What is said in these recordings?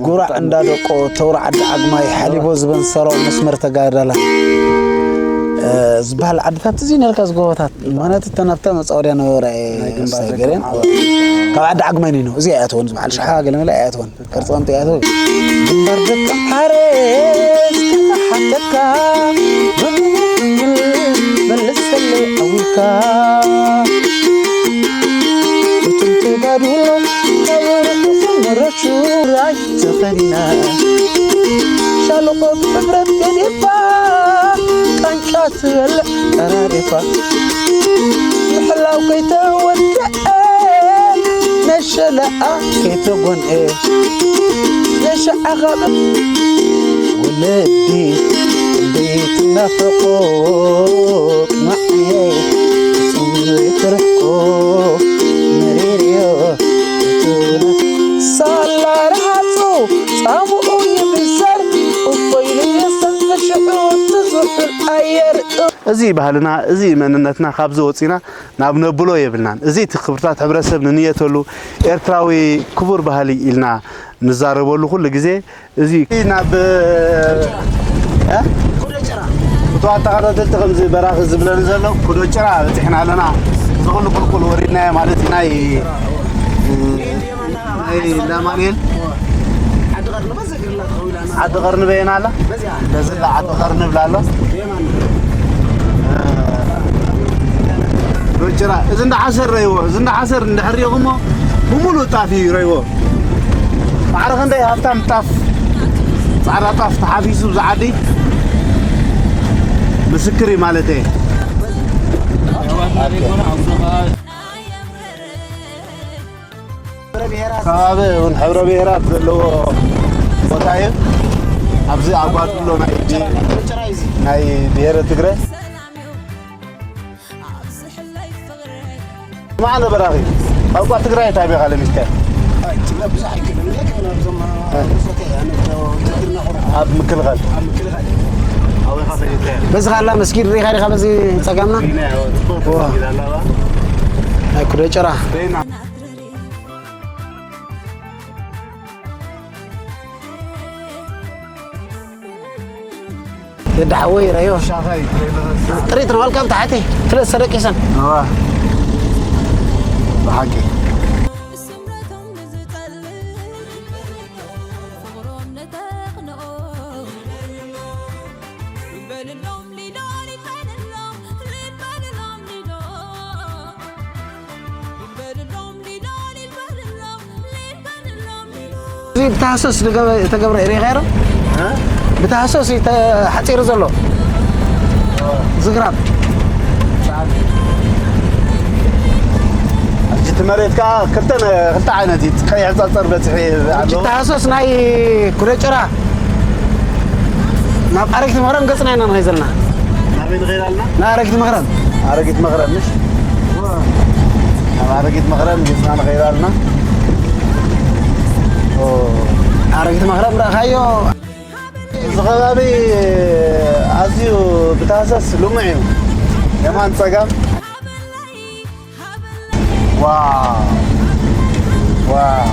ጉራዕ እንዳደቆ፣ ተውራ ዓዲ ዓግማይ፣ ሓሊቦ ዝበን ሰራው መስመር ተጋዳላ፣ እ፣ ዝበሃል ዓድታት እዚ ነርካ ዝጎቦታት። ምኽንያቱ እተን ኣብታ መጻወድያ ነበረ፣ ናይ ግንባር ደቂ ሰገሬን። ኣምሓራ። ካብ ዓዲ ዓግማይ ነይኑ። እዚ ኣይኣተወን፣ ዝበሃል ሸሓ ገለመለ ኣይኣተወን። ቅርጺ ቀምጢ ኣይኣተወን። ግንባር ደቂ ኣምሓረ፣ እስኪ ክሓተካ፣ መልሰለይ ኣዊልካ። እቶም ተጋድሎ ካብ ርሑቕ መረሹ ራይ ተኸዲና፣ ሻለቆ ብሕፍረት ገዲፋ፣ ቃንጫ ትበልዕ ቀራሪፋ። ምሕላው ከይተወድአ፣ ነሸለኣ ከይተጎንአ፣ ነሸዓኻ ወለዲ እንዴት ናፍቆ፣ ማዕየ ፍጹም ዘይትርሕቆ፣ መሪርዮ ሳላ ረሃጹ ጻምኡ ይብሰር፣ እፎይ ኢሉ የስተንፍሽዑ ትዝሑል ኣየር። እዚ ባህልና፣ እዚ መንነትና ካብዚ ወጺና ናብ ነብሎ የብልናን። እዚ እቲ ክብርታት ሕብረተሰብ ንንየተሉ፣ ኤርትራዊ ክቡር ባህሊ ኢልና ንዛረበሉ ኩሉ ግዜ። እዚ ናብ፣ እ? እቶም ተኸታተልቲ ከምዚ በራኺ ዝብለኒ ዘሎ፣ ኩዶ ጭራ በጺሕና ኣለና። እዚ ኩሉ ቁልቁል ወሪድናዮ ማለት እዩ። ናይ፣ ናይ እንዳማኑኤል ዓዲ ቀርኒ በየና ኣላ? በዚ ኣላ ዓዲ ቀርኒ ብላ ኣሎ። ዶጭራ፣ እዚ እንዳ ሓሰር ረይዎ፣ እዚ እንዳ ሓሰር እንድሕር ሪኢኹሞ፣ ብምሉእ ጣፍ እዩ ረይዎ። ማዕረ ክንደይ ሃብታም ጣፍ፣ ጻዕዳ ጣፍ ተሓፊሱ ብዛ ዓዲ ምስክር እዩ ማለት እየ። ከባቢ እውን ሕብረ ብሄራት ዘለዎ ቦታ እዩ። ኣብዚ ኣጓድሎ ናይ፣ ናይ ብሄረ ትግረ ማዕነ በራኺ ቋንቋ ትግራይ እንታይ ቢኻ ለሚስካ? ኣብ ምክልኻል። በዚ ካላ መስጊድ ሪኻ ዲኻ በዚ ጸጋምና? ናይ ኩደ ጭራ። ወዲ ሓወይ ረዮ። ሻኻይ ትሬለር። ጥሪት ነው፣ ወልካም ታሕቲ። ፍለጥ ሰደቂሰን። እዋ። ብሓቂ። እዚ ብታህሰስ ዝገበ-፣ ዝተገብረ ሪኢኻዮ ዶ? እ? ብታህሰስ እዩ ተሓፂሩ ዘሎ። ዝግራብ። ሕጂ እቲ መሬት ከዓ ክልተ ነ-፣ ክልተ ዓይነት እዩ። እቲ ቀይሕ ፀፀር በፅሒ ኣሎ። ሕጂ ተሃሰስ ናይ ኩደ ጭራ ናብ ኣረጊት መኽረም ገፅና ኢና ንኸይድ ዘለና። ናበይ ንኸይድ ኣለና? ንኣረጊት መኽረም። ኣረጊት መኽረም፣ ምሽ? ናብ ኣረጊት መኽረም ገፅና ንኸይድ ኣለና። ኦ። ኣረጊት መኽረም ረእኻዮ? እዚ ከባቢ ኣዝዩ ብታህሳስ ልሙዕ እዩ። የማን ጸጋም። ዋው። ዋው።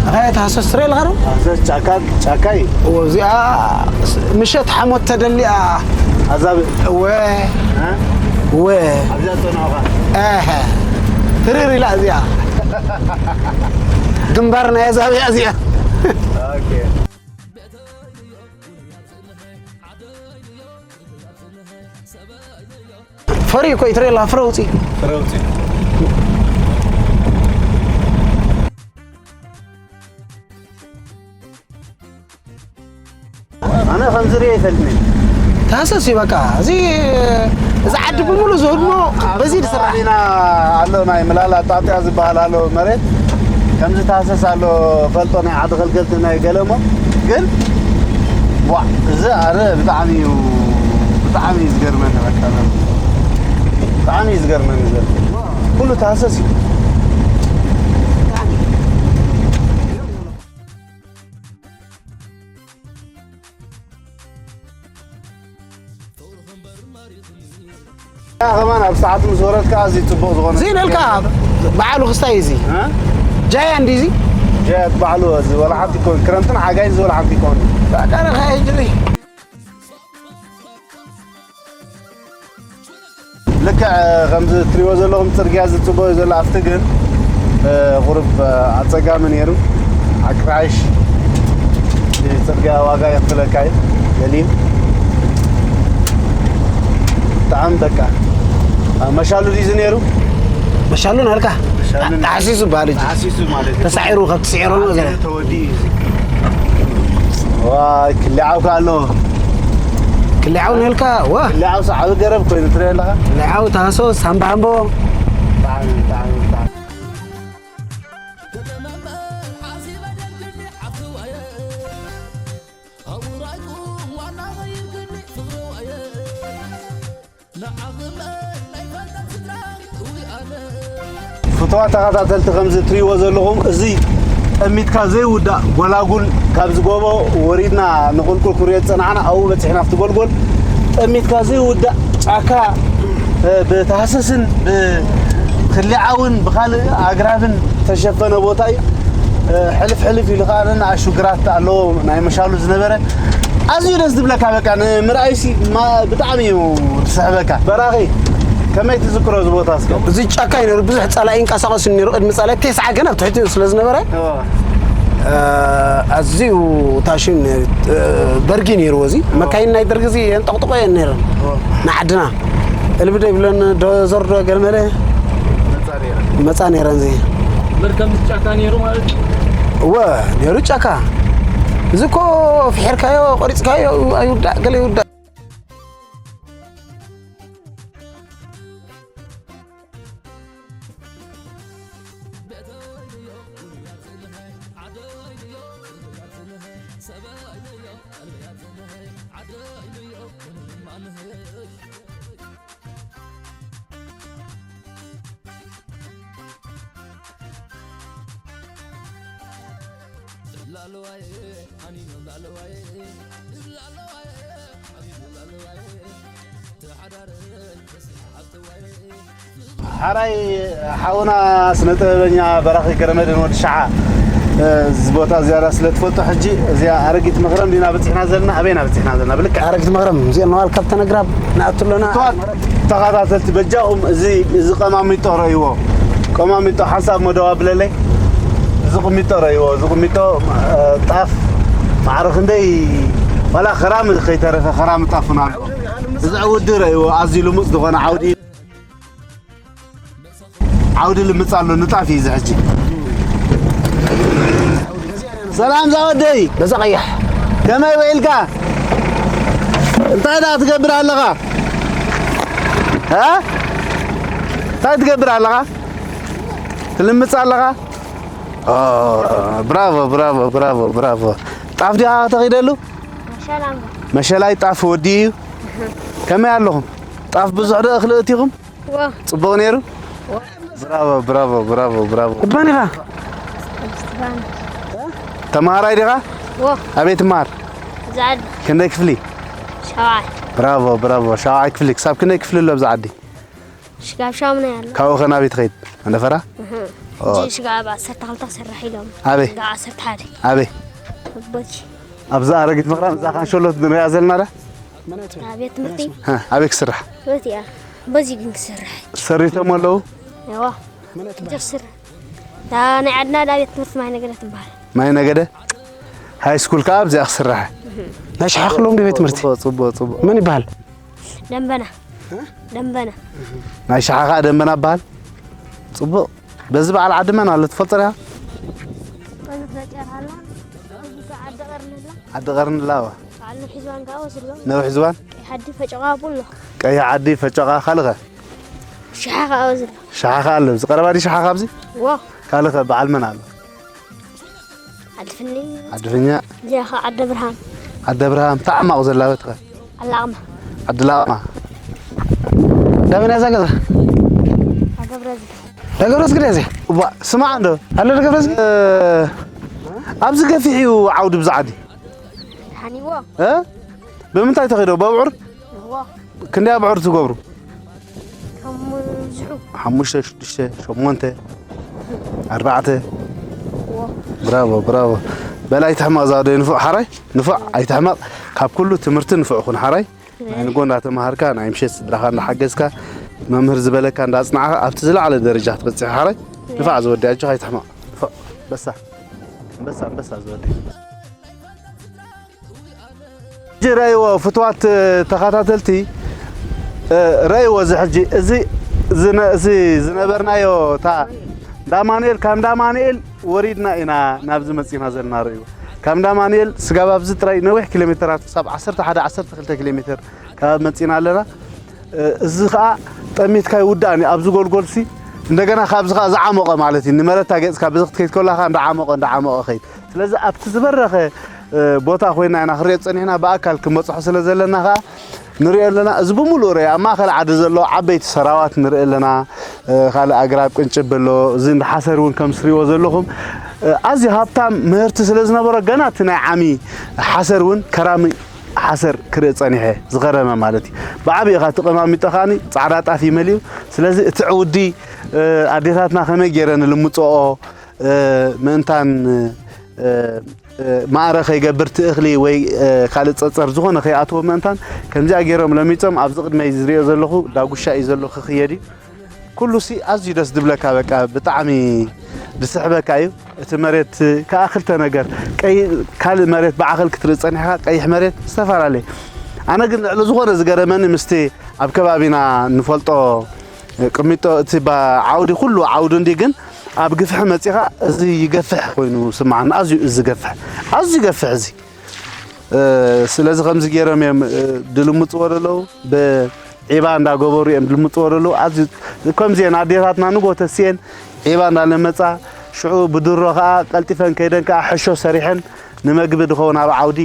ኣኸ ታህሳስ ትርኢ ኣለኻ ዶ? ታህሳስ ጫካ፣ ጫካ እዩ። እዎ፣ እዚኣ ምሸት ሓሞት ተደሊኣ። ኣዛብእ። እወ። እ? እወ። ኣብዚኣ ጸንሖኻ? ኣሀ። ትርር ኢላ እዚኣ። ግንባር ናይ ኣዛብእ እዚኣ። ኦኬ። ፈሪ እኮ እዩ ትሬላ፣ ፍረ ውፅኢ። ፍረ ውፅኢ። ኣነ ከምዚ ሪአ ይፈልጥኒ። ታህሰስ እዩ በቃ። እዚ፣ እዚ ዓዲ ብምሉእ ዝህድሞ በዚ ዝስራሕ። ኢና ኣሎ ናይ ምላላ ጣጥያ ዝበሃል ኣሎ መሬት። ከምዚ ታህሰስ ኣሎ ፈልጦ ናይ ዓዲ ኸልገልቲ ናይ ገለሞ። ግን ዋ፣ እዚ ኣረ ብጣዕሚ እዩ፣ ብጣዕሚ እዩ ዝገርመኒ በቃ። ብጣዕሚ እዩ ዝገርመኒ ዘሎ። ኩሉ ታህሰስ እዩ። ያ ከማን ኣብ ሰዓት ምስ ወረድካ ኣዝዩ ጽቡቕ ዝኾነ እዚ ኢልካ በዓሉ ክስታይ እዚ። እ? ጃያ እንዲዚ ጃያት ባዕሉ እዚ ወላ ሓንቲ ይኮን ክረምትን ሓጋይን እዚ ወላ ሓንቲ ይኮን። በቃ ንኸይድ ሪ። ልክዕ ከምዚ ትሪዎ ዘለኹም ጽርግያ ዝጽበዩ ዘሎ ኣብቲ ግን እ፣ ቁሩብ እ፣ ኣጸጋሚ ነይሩ። ሓቂ ክሓይሽ እቲ ጽርግያ ዋጋ የኽፍለካ እዩ። ገሊኡ ብጣዕሚ በቃ እ፣ መሻሉ ድዩ ነይሩ? መሻሉ ናልካ መሻሉ ተሓሲሱ በሃል እዩ። ተሓሲሱ ማለት እዩ። ተሳዒሩ ካብ ትስዒሮ ነው ገለ ተወዲኡ እዩ። ዋይ ክሊዓውካ ኣሎ። ክሊዓው ነልካ ወ ክሊዓው ሰዓቢ ገረብ ኮይኑ ትሪኦ ኣለኻ። ክሊዓው ታሶ ሳምባ ኣምቦ። ብጣዕሚ ብጣዕሚ ብጣዕሚ ፍትዋ ተኸታተልቲ ከምዚ ትሪእዎ ዘለኹም እዚ ጠሚትካ ዘይውዳእ ጎላጉል ካብዚ ጎቦ ወሪድና ንቁልቁል ክሪኦ ዝጸናዕና ኣብኡ በጺሕና ኣብቲ ጎልጎል ጠሚትካ ዘይውዳእ ጫካ እ፣ ብታህስስን ብክሊዓውን ብኻልእ ኣግራብን ዝተሸፈነ ቦታ እዩ። እ፣ ሕልፍ ሕልፍ ኢሉ ከዓ ንኣሽቱ ግራት ኣለዎ ናይ መሻሉ ዝነበረ ኣዝዩ ደስ ዝብለካ በቃ ንምርኣይሲ ማ- ብጣዕሚ እዩ ዝስሕበካ። በራኺ ከመይ ትዝክሮ እዚ ቦታ እስከ? እዚ ጫካ እዩ ነይሩ። ብዙሕ ጸላኢ ይንቀሳቐስ ነይሩ። ቅድሚ ጸላኢ ቴስዓ ገና ኣብ ትሕቲኡ ስለ ዝነበረ እወ። እ፣ ኣዝዩ ታሽም ነይሩ። እ፣ በርጊ ነይርዎ እዚ። መካይን ናይ ደርጊ እዚ የንጠቕጥቆ እየን ነይረን። እወ። ንዓድና እልቢ ዶ ይብለን ዶዘር ዶ ገለመለ መጻ ነይረን። መጻ ነይረን እዚ። እምበር ከምዚ ጫካ ነይሩ ማለት እዩ? እወ፣ ነይሩ ጫካ። እዚ እኮ ፍሒርካዮ፣ ቆሪጽካዮ፣ ኣይውዳእ፣ ገለ ይውዳእ። ሓራይ ሓውና ስነ ጥበበኛ በራኺ ገረመድን ወዲ ሸዓ፣ እ፣ እዚ ቦታ ዝያዳ ስለ ትፈልጦ፣ ሕጂ እዚኣ ኣረጊት መኽረም ዲና በጺሕና ዘለና? ኣበይና በጺሕና ዘለና? ብልክዕ ኣረጊት መኽረም እዚኣ ነዋል ካብ ተነግራብ ንኣቱ ኣለና። እተዋት ተኸታተልቲ በጃኹም እዚ፣ እዚ ቀማሚጦ ረእይዎ። ቀማሚጦ ሓንሳብ መደዋ ብለለይ። እዚ ቁሚጦ ረእይዎ። እዚ ቁሚጦ፣ እ፣ ጣፍ ማዕረ ክንደይ ዋላ ኸራሚ ከይተረፈ ኸራሚ ጣፍ እውን ኣሎ። እዚ ዕውዲ ረእይዎ። ኣዝዩ ልሙጽ ዝኾነ ዓውዲ። ዓውዲ ልምጽ ኣሎ፣ ንጣፍ እዩ እዚ ሕጂ። ሰላም ዛወደይ። በዛ ቀያሕ። ከመይ ውዒልካ? እንታይ ደኣ ትገብር ኣለኻ? እ? እንታይ ትገብር ኣለኻ? ትልምጽ ኣለኻ? ኦ፣ ብራቮ፣ ብራቮ፣ ብራቮ፣ ብራቮ። ጣፍ ዲኻ ተኺደሉ? መሸላ እምበር። መሸላይ ጣፍ ወዲ እዩ። ከመይ ኣለኹም? ጣፍ ብዙሕ ዶ እኽሊ እቲኹም? ዋ። ጽቡቕ ነይሩ? ዋ። ብራቮ፣ ብራቮ፣ ብራቮ፣ ብራቮ። እባን ኢኻ? እስቲፋኖስ። ተማሃራይ ዲኻ? ዋ። ኣበይ ትመሃር? ዛዕዲ። ክንደይ ክፍሊ? ሻውዓይ። ብራቮ፣ ብራቮ። ሻውዓይ ክፍሊ። ክሳብ ክንደይ ክፍሊ ኣሎ ኣብዚ ዓዲ? ሽጋብ ሻሙናይ ኣሎ። ካብኡ ኸ ናበይ ትኸይድ? መንደፈራ? እህ። ኦ። ሕጂ ሽጋብ ዓሰርተ ክልተ ክሰርሕ ኢሎም። ኣበይ? ሽጋብ ዓሰርተ ሓደ። ኣበይ? ኣቦቲ። ኣብዛ ኣረጊት መኽራም፣ እዛ ካንሸሎ ንሪኣ ዘለና ዳ? ኣብ ቤት ትምህርቲ። ሀ፣ ኣበይ ክስራሕ? ቤት እያ። በዚ ግን ክስራሕ። ሰሪቶም ኣለዉ? እዋ። ጀስር። እታ ናይ ዓድና ዳ ቤት ትምህርቲ ማይ ነገደ ትበሃል። ማይ ነገደ? ሃይ ስኩል ከኣ ኣብዚኣ ክስራሕ። ናይ ሸሓ ክሎም ዶ ቤት ትምህርቲ? ጽቡቕ፣ ጽቡቕ፣ ጽቡቕ። መን ይበሃል? ደንበና። እ? ደንበና። ናይ ሸሓ ከኣ ደንበና ይበሃል። ጽቡቕ። በዚ በዓል ዓዲ መን ኣሎ ትፈልጦ ዲኻ? በዚ ተጨር ኣላ። በዚ ዓዲ ቀርኒ ኣላ። ዓዲ ቀርኒ ኣላ፣ እዋ። በዓል ነውሒ ዝባን ከኣ ኣብዚ ኣሎ። ነውሒ ዝባን? ቀይሕ ዓዲ ፈጨቓ ኣብኡ ኣሎ። ቀይሕ ዓዲ ፈጨቓ፣ ካልእ ኸ? ሸሓ ከኣ ኣብዚ ኣሎ። ሸሓ ከኣ ኣሎ። ኣብዚ ቀረባ ድዩ ሸሓ ካብዚ? እዎ። ካልእ ኸ በዓል መን ኣሎ? ዓዲ ፍኒ። ዓዲ ፍኛ። እዚኣ ኸዓ ዓዲ ብርሃን። ዓዲ ብርሃን፣ እንታይ ዓማቑ ዘላ ቤትኸ? ኣላቕማ። ዓዲ ላቕማ። ዳበና እዛ ገዛ? ኣገብረዝጊ። ዳገብረዝጊ ድያ እዚኣ? እባ፣ ስማዕ እንዶ። ኣሎ ዳገብረዝጊ? እ፣ ኣብዚ ገፊሕ እዩ ዓውዲ ብዛ ዓዲ። ሓኒዎ። እ? ብምንታይ ተኺዶ? በብዑር? እዎ። ክንደይ ኣብዑር ትገብሩ? ከም ብዙሑ። ሓሙሽተ፣ ሽዱሽተ፣ ሸሞንተ፣ ኣርባዕተ። ብራቮ፣ ብራቮ። በል ኣይትሕመቕ ዛዶ ንፉዕ ሓራይ፣ ንፉዕ ኣይትሕመቕ። ካብ ኩሉ ትምህርቲ ንፉዕ ኩን ሓራይ። ናይ ንጎ እንዳተማሃርካ፣ ናይ ምሸት ስድራኻ እንዳሓገዝካ፣ መምህር ዝበለካ እንዳጽናዕካ ኣብቲ ዝለዓለ ደረጃ ክትበጽሕ ሓራይ። ንፋዕ ዝወዲ ኣጆኻ ኣይትሕመቕ። ንፋዕ። በሳ። በሳ፣ በሳ ዝወዲ። ሕጂ ረእይዎ ፍትዋት ተኸታተልቲ፣ እ፣ ረእይዎ እዚ ሕጂ እዚ ዝነ-፣ እዚ ዝነበርናዮ እታ እንዳ ኣማኑኤል፣ ካብ እንዳ ኣማኑኤል ወሪድና ኢና ናብዚ መጺና ዘለና። ረእይዎ ካብ እንዳ ኣማኑኤል ስጋብ ኣብዚ ጥራይ ነዊሕ ኪሎ ሜተራት ክሳብ ዓሰርተ ሓደ ዓሰርተ ክልተ ኪሎ ሜተር ከባቢ መጺና ኣለና። እ፣ እዚ ኸኣ ጠሚትካ ይውዳእን እዩ። ኣብዚ ጎልጎልሲ እንደገና ካብዚ ኸኣ ዝዓሞቐ ማለት እዩ። ንመረታ ገጽካ ብዚ ክትከይድ ከለኻ እንዳዓሞቐ፣ እንዳዓሞቐ ኸይድ። ስለዚ ኣብቲ ዝበረኸ፣ እ፣ ቦታ ኮይና ኢና ክንሪኦ ጸኒሕና፣ ብኣካል ክንበጽሖ ስለ ዘለና ኸኣ ንሪኦ ኣለና። እዚ ብምሉእ ርእ ኣብ ማእከል ዓዲ ዘሎ ዓበይቲ ሰራዋት ንርኢ ኣለና። እ፣ ካልእ ኣግራብ ቅንጭብ ኣሎ። እዚ እንዳ ሓሰር እውን ከም ትሪእዎ ዘለኹም፣ እ፣ ኣዝዩ ሃብታም ምህርቲ ስለ ዝነበሮ ገና እቲ ናይ ዓሚ ሓሰር እውን ከራሚ ሓሰር ክርኢ ጸኒሐ፣ ዝኸረመ ማለት እዩ። ብዓቢ ኢኻ እቲ ቀማሚጦ ከኣኒ ጻዕዳ ጣፍ እዩ መሊኡ። ስለዚ እቲ ዕውዲ፣ እ፣ ኣዴታትና ከመይ ገይረን ልምጽኦ፣ እ፣ ምእንታን፣ እ፣ እ፣ ማእረ ከይገብር እቲ እኽሊ ወይ፣ እ፣ ካልእ ጸጸር ዝኾነ ከይኣትዎ ምእንታን ከምዚኣ ገይሮም ለሚጾም ኣብዚ ቅድመይ ዝሪኦ ዘለኹ ዳጉሻ እዩ ዘሎ ክኽየድ እዩ። ኩሉሲ ኣዝዩ ደስ ዝብለካ፣ በቃ ብጣዕሚ ዝስሕበካ እዩ። እቲ መሬት ከኣ ክልተ ነገር፣ ቀይ-፣ ካልእ መሬት ብዓኸል ክትርኢ ጸኒሕካ፣ ቀይሕ መሬት ዝተፈላለየ። ኣነ ግን ልዕሊ ዝኾነ ዝገረመኒ ምስቲ ኣብ ከባቢና ንፈልጦ ቅሚጦ እቲ ባ-፣ ዓውዲ ኩሉ ዓውዲ እንዲ ግን ኣብ ግፍሒ መጺኻ እዚ ይገፍሕ ኮይኑ ስምዓኒ። ኣዝዩ እዚ ዝገፍሕ፣ ኣዝዩ ይገፍሕ እዚ። እ፣ ስለዚ ከምዚ ገይሮም እዮም፣ እ፣ ድልምጽዎ ዘለዉ። ብዒባ እንዳገበሩ እዮም ድልምጽዎ ዘለዉ። ኣዝዩ ከምዚ እየን ኣዴታትና ንጎ ተስየን ዒባ እንዳለመጻ፣ ሽዑ ብድሮ ከኣ ቀልጢፈን ከይደን ከኣ ሕሾ ሰሪሐን ንመግቢ ድኸውን ኣብ ዓውዲ፣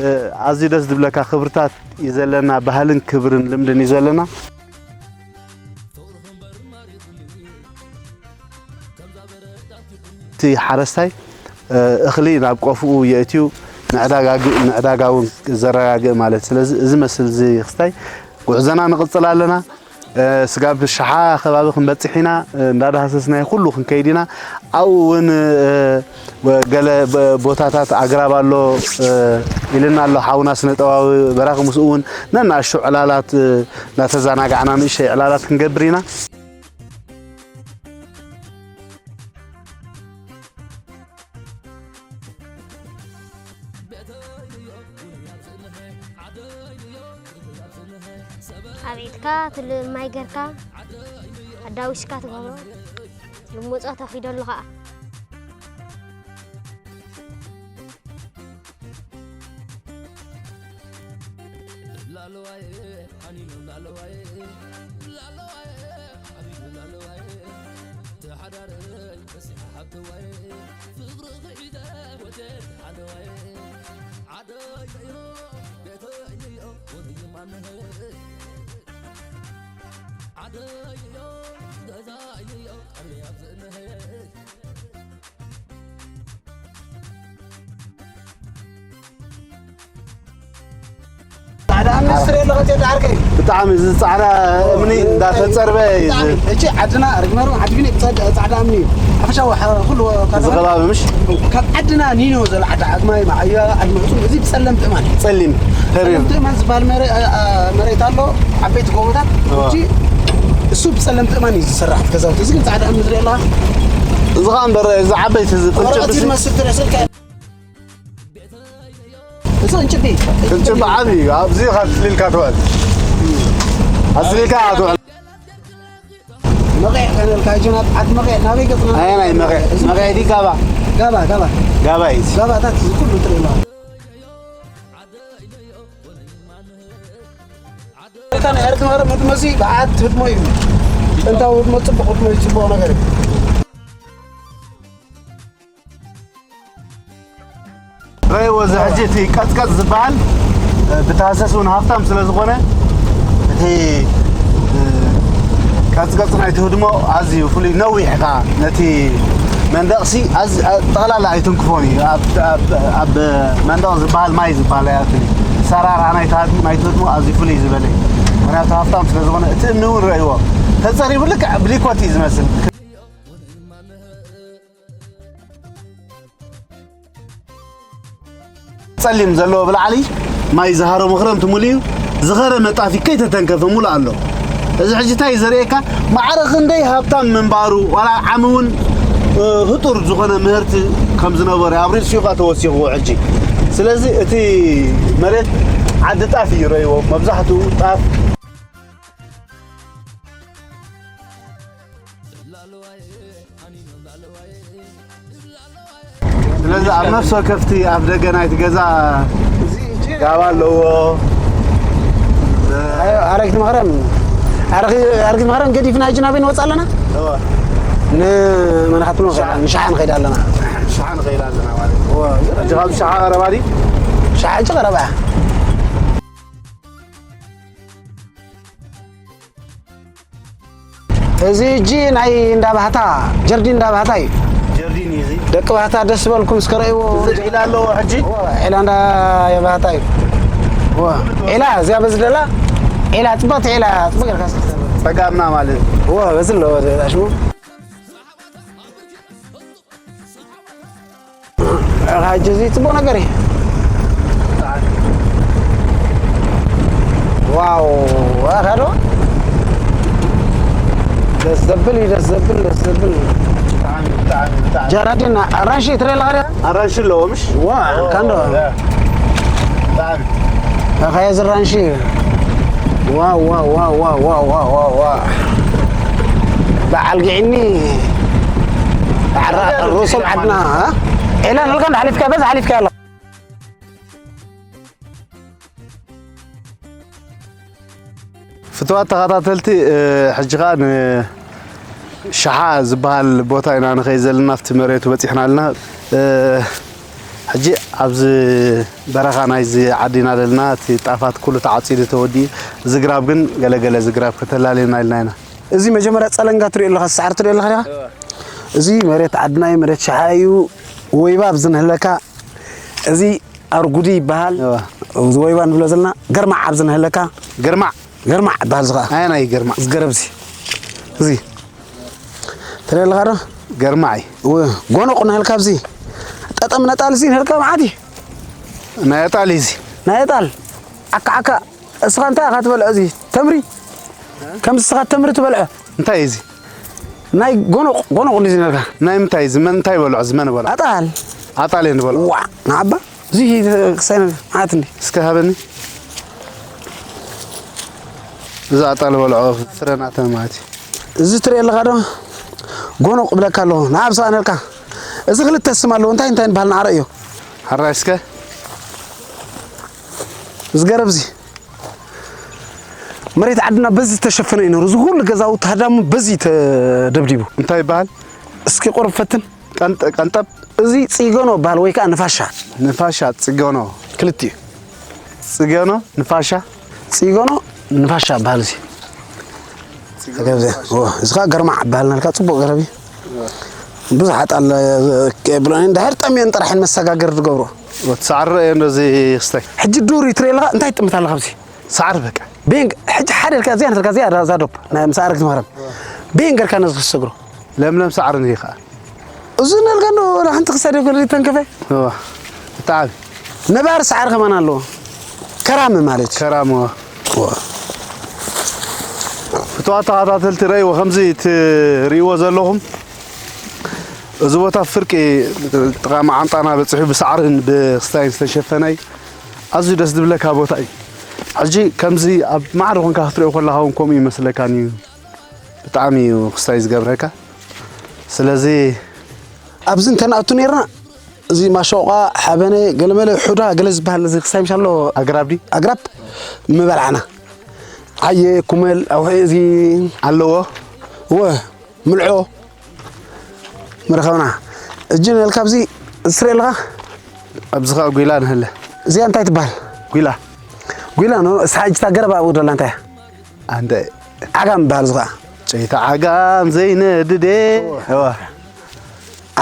እ፣ ኣዝዩ ደስ ዝብለካ ክብርታት እዩ ዘለና። ባህልን ክብርን ልምድን እዩ ዘለና። እቲ ሓረስታይ፣ እ፣ እኽሊ ናብ ቆፍኡ የእትዩ፣ ንዕዳጋ ግ-፣ ንዕዳጋ እውን ዘረጋግእ ማለት። ስለዚ እዚ መስል እዚ ክስታይ ጉዕዞና ንቕጽል ኣለና። እ፣ ስጋብ ሸሓ ከባቢ ክንበጽሕ ኢና፣ እ፣ እንዳዳህሰስናዮ ኩሉ ክንከይድ ኢና። ኣብኡ እውን፣ እ፣ ወ-፣ ገለ በ-፣ ቦታታት ኣግራብ ኣሎ፣ እ፣ ኢልና ኣሎ ሓውና ስነ ጥበባዊ በራኺ። ምስኡ እውን ነናእሽቱ ዕላላት፣ እ፣ እንዳተዘናጋዕና ንእሽተይ ዕላላት ክንገብር ኢና። ኣብ ኢድካ ትል-፣ ማይ ገርካ ኣዳዊስካ ትገብሮ። ልሙጾ ተኺዶ ኣሎ ኸኣ። ጻዕዳ እምኒ ስር የለ ኸቴ ዳዓርከይ። ብጣዕሚ እዚ ጻዕዳ እምኒ እንዳተጸርበ እዩ እዚ። ብጣዕሚ። እቺ ዓድና ርግመሩ ዓድግኒ ብጻዕዳ፣ ጻዕዳ እምኒ እዩ። ሓፈሻዊ ሐ-፣ ኩሉ እዚ ከባቢ ምሽ? ካብ ዓድና ኒኖ ዘለ ዓዲ ዓግማይ፣ ማዓያ፣ ዓዲ መዕጹ፣ እዚ ብጸለምቲ እማን። ጸሊም፣ ተሪር። ጸለምቲ እማን ዝበሃል መረ-፣ አ-፣ አ-፣ መሬት ኣሎ፣ ዓበይቲ ጎቦታት። እዋ። እቺ እሱ ብጸለምቲ እማን እዩ ዝስራሕ ገዛውቲ። እዚ ግን ጻዕዳ እምኒ ዝርኢ ኣለኻ? እዚ ኸኣ እምበር፣ እዚ ዓበይቲ፣ እዚ ቅንጭብ እዚ መስል ትርኢ ስልካ። እዚ ቅንጭቢ። ቅንጭቢ ዓቢ እዩ። ኣብዚ ኢኻ ትልልካ ትውዕል። ኣዝሊልካ ኢኻ ትውዕል። መቒዕ ከነልካ፣ እጂ ናብ ዓድ መቒዕ፣ ናበይ ገጽና? ኣየናይ መቒዕ? እዚ መቒዕ ድዩ ጋባ? ጋባ፣ ጋባ። ጋባ እዩ። ጋባታት እዚ ኩሉ ትርኢ ኣለኻ። እታ ናይ ኣርግማረ መድመዚ ብዓት ህድሞ እዩ። ጥንታዊ ህድሞ ጽቡቕ ህድሞ እዩ፣ ጽቡቕ ነገር እዩ። ረእይዎ፣ እዚ ሕጂ እቲ ቀጽቀጽ ዝበሃል፣ እ፣ ብታህሰስ እውን ሃፍታም ስለ ዝኾነ፣ እቲ፣ እ፣ ቀጽቀጽ ናይቲ ህድሞ ኣዝዩ ፍሉይ፣ ነዊሕ ከኣ ነቲ መንደቕሲ ኣዝ-፣ ኣ-፣ ጠቕላላ ኣይትንክፎን እዩ። ኣብ፣ ኣብ፣ ኣብ መንደቕ ዝበሃል ማይ ዝበሃል ኣይኣቱን እዩ። ሰራራ ናይቲ ሃድ-፣ ናይቲ ህድሞ ኣዝዩ ፍሉይ ዝበለ እዩ። ምኽንያቱ ሃፍታም ስለ ዝኾነ፣ እቲ እምኒ እውን ረእይዎ። ተጸሪቡ ልክዕ ብሊኮት እዩ ዝመስል። ጸሊም ዘለዎ ብላዕሊ ማይ ዝሃረሞ ክረምቲ ሙሉ እዩ። ዝኸረመ ጣፍ ከይተተንከፈ ሙሉ ኣሎ። እዚ ሕጂ እንታይ እዩ ዘርእየካ? ማዕረ ክንደይ ሃብታም ምንባሩ፣ ዋላ ዓሚ እውን፣ እ፣ ህጡር ዝኾነ ምህርቲ ከም ዝነበረ ኣብ ርእሲኡ ከኣ ተወሲኽዎ ሕጂ። ስለዚ እቲ መሬት ዓዲ ጣፍ እዩ ረእይዎ። መብዛሕትኡ ጣፍ ስለዚ ኣብ ነፍሲ ወከፍቲ ኣፍ ደገ ናይቲ ገዛ ጋባ ኣለዎ። ኣረጊት መኽረም፣ ኣረጊ-፣ ኣረጊት መኽረም ገዲፍና ሕጂ ናበይ ንወጽእ ኣለና? እወ። ንመን ክትብሎ ንሸዓ። ንሸዓ ንኸይድ ኣለና። ንሸዓ ንኸይድ ኣለና ማለት እዩ። እወ። ሕጂ ካብ ሸዓ ቀረባ ድዩ? ሸዓ ሕጂ ቀረባ እያ። እዚ እጂ ናይ እንዳ ባህታ፣ ጀርዲን እንዳ ባህታ እዩ። ጀርዲን እዩ እዚ። ደቂ ባህታ ደስ በልኩም እስከ ረእይዎ። እዚ ዒላ ኣለዎ ሕጂ? እወ፣ ዒላ እንዳ የባህታ እዩ። እወ፣ ዒላ እዚኣ በዚ ደላ፣ ዒላ ጽብቕቲ ዒላ፣ ጽብቕ ጌርካ እስከ። ጸጋምና ማለት እዩ። እወ፣ በዚ ኣለዎ፣ እዚ ሽሙ። ሕጂ እዚ ጽቡቕ ነገር እዩ። ዋው፣ ኣኸዶ ደስ ዘብል እዩ፣ ደስ ዘብል፣ ደስ ዘብል። ብጣዕሚ፣ ብጣዕሚ፣ ብጣዕሚ። ጀራዲን ኣራንሺ ትርኢ ኣለኻ ድያ? ኣራንሺ ኣለዎ፣ ምሽ? ዋ፣ ኦ፣ ካንዶ። ያ። ብጣዕሚ። ኣኸ፣ እዚ ኣራንሺ። ዋው፣ ዋው፣ ዋው። በዓል ግዒኒ። በዓል ራ-፣ ርእሶም ዓድና፣ እ? ዒላ ንልካ እንዳ ሓሊፍካ፣ በዛ ሓሊፍካ ኣለኻ። ፍቱዋት ተኸታተልቲ፣ እ፣ ሕጂ ኸኣ ንሸሓ ዝበሃል ቦታ ኢና ንኸይድ ዘለና፣ ኣብቲ መሬቱ በጺሕና ኣለና። እ፣ ሕጂ ኣብዚ በረኻ ናይዚ ዓዲ ኢና ዘለና፣ እቲ ጣፋት ኩሉ ተዓጺዱ ተወዲኡ፣ እዚ ግራብ ግን ገለገለ እዚ ግራብ ከተላልየና ኢልና ኢና። እዚ መጀመርያ ጸለንጋ ትሪኦ ኣለኻ፣ ሳዕሪ ትሪኦ ኣለኻ ዲኻ? እወ። እዚ መሬት ዓድና እዩ፣ መሬት ሸሓ እዩ። ወይባ ኣብዚ ንህለካ፣ እዚ ኣርጉዲ ይበሃል። እወ። እዚ ወይባ ንብሎ ዘለና፣ ገርማዕ ኣብዚ ንህለካ። ገርማዕ? ገርማዕ ይበሃል እዚ ኸዓ። ኣየናይ ገርማዕ? እዚ ገረብ እዚ። እዚ። ትሪኦ ኣለኻ ዶ? ገርማዕ እዩ። እወ፣ ጎኖቕ ንህልካ ኣብዚ። ጠጠም ነጣል እዚ ንህልካ መዓት እዩ። ናይ ኣጣል እዩ እዚ። ናይ ኣጣል። ዓካ ዓካ። እስኻ እንታይ ኢኻ ትበልዖ እዚ? ተምሪ? ከምዚ እስኻ ተምሪ ትበልዖ? እንታይ እዩ እዚ? ናይ ጎኖቕ፣ ጎኖቕ እንዲዚ ነርካ። ናይ ምንታይ እዚ? መን እንታይ ይበልዖ? እዚ መን ይበልዖ? ኣጣል። ኣጣል እየ ንበልዖ። ዋዕ፣ ንዓባ። እዚ ክሳይ መዓት እንዲ። እስከ ሃበኒ። እዚ ኣጣል በልዖ ፍረ ናተን ማለት እዩ። እዚ ትሪኦ ኣለኻ ዶ? ጎኖቕ እብለካ ኣለኹ። ንዓብ ስኻ ነርካ። እዚ ክልተ ስም ኣለዎ። እንታይ እንታይ ንበሃል ንዓረዮ? ሓራይ እስከ። እዚ ገረብ እዚ። መሬት ዓድና በዚ ዝተሸፈነ እዩ ነሩ። እዚ ኩሉ ገዛውቲ ሃዳሙ በዚ ተደብዲቡ። እንታይ ይበሃል? እስኪ ቁሩብ ፈትን። ቀንጠ-፣ ቀንጠብ? እዚ ጽገኖ በሃል ወይ ከኣ ንፋሻ። ንፋሻ፣ ጽገኖ። ክልቲኡ። ጽገኖ፣ ንፋሻ? ጽገኖ፣ ንፋሻ በሃል እዚ። ገረብ እዚ። ኦ፣ እዚ ከኣ ገርማዕ በሃል ናልካ ጽቡቕ ገረብ እዩ። ብዙሕ ኣጣል፣ እ፣ ብሎ እንድሕር ጠምየን ጥራሕ እየን መሰጋገሪ ዝገብሮ። ወት ሳዕሪ እየ ነዚ ክስታይ። ሕጂ ዱር ይትርኢ ኣለኻ፣ እንታይ ትጥምት ኣለኻ ኣብዚ? ሳዕሪ በቃ። ቤን፣ ሕጂ ሓደ ኢልካ እዚኣ ነርካ፣ እዚኣ እዛ ዶብ፣ ናይ ምሳዕሪ ክትመኽረም። ቤን ገርካ ነዚ ክሰግሮ። ለምለም ሳዕሪ ንይ ከኣ። እዚ ነልካ እንዶ ወላ ሓንቲ ክሳድ ይኮን ተንከፈ? እዋ። ብጣዕሚ። ነባር ሳዕሪ ከማን ኣለዎ። ከራሚ ማለት እዩ። ከራሚ፣ እዋ። እዋ። ፍትዋት ተኸታተልቲ ረእይዎ፣ ከምዚ ትርእይዎ ዘለኹም፣ እዚ ቦታ ፍርቂ ጥቓ መዓንጣና በጺሑ ብሳዕርን ብክስታይን ዝተሸፈነ እዩ። ኣዝዩ ደስ ዝብለካ ቦታ እዩ። ሕጂ ከምዚ ኣብ ማዕረ ኮንካ ክትሪኦ ከለኻ እውን ከምኡ ይመስለካን እዩ። ብጣዕሚ እዩ ክስታይ ዝገብረካ። ስለዚ ኣብዚ እንተንኣቱ ነይርና፣ እዚ ማሾቋ፣ ሓበነ፣ ገለመለ፣ ሑዳ፣ ገለ ዝበሃል እዚ ክስታይ ምሽ ኣሎ። ኣግራብ ድዩ? ኣግራብ ምበላዕና። ዓየ፣ ኩመል፣ ኣውሒ፣ እዚ ኣለዎ? እወ፣ ምልዖ ምረኸብና። እጂ ንበልካ ኣብዚ ትርኢ ኣለኻ? ኣብዚ ኸኣ ጒላ ንህለ። እዚኣ እንታይ ትበሃል? ጒላ። ጒላ ኖ፣ እሳ ሕጂ እታ ገረብ ኣብኡ ደላ እንታይ እያ? ኣንተ። ዓጋም ይበሃል እዚ ኸኣ። ጨይታ ዓጋም ዘይነድዴ። እወ። እወ።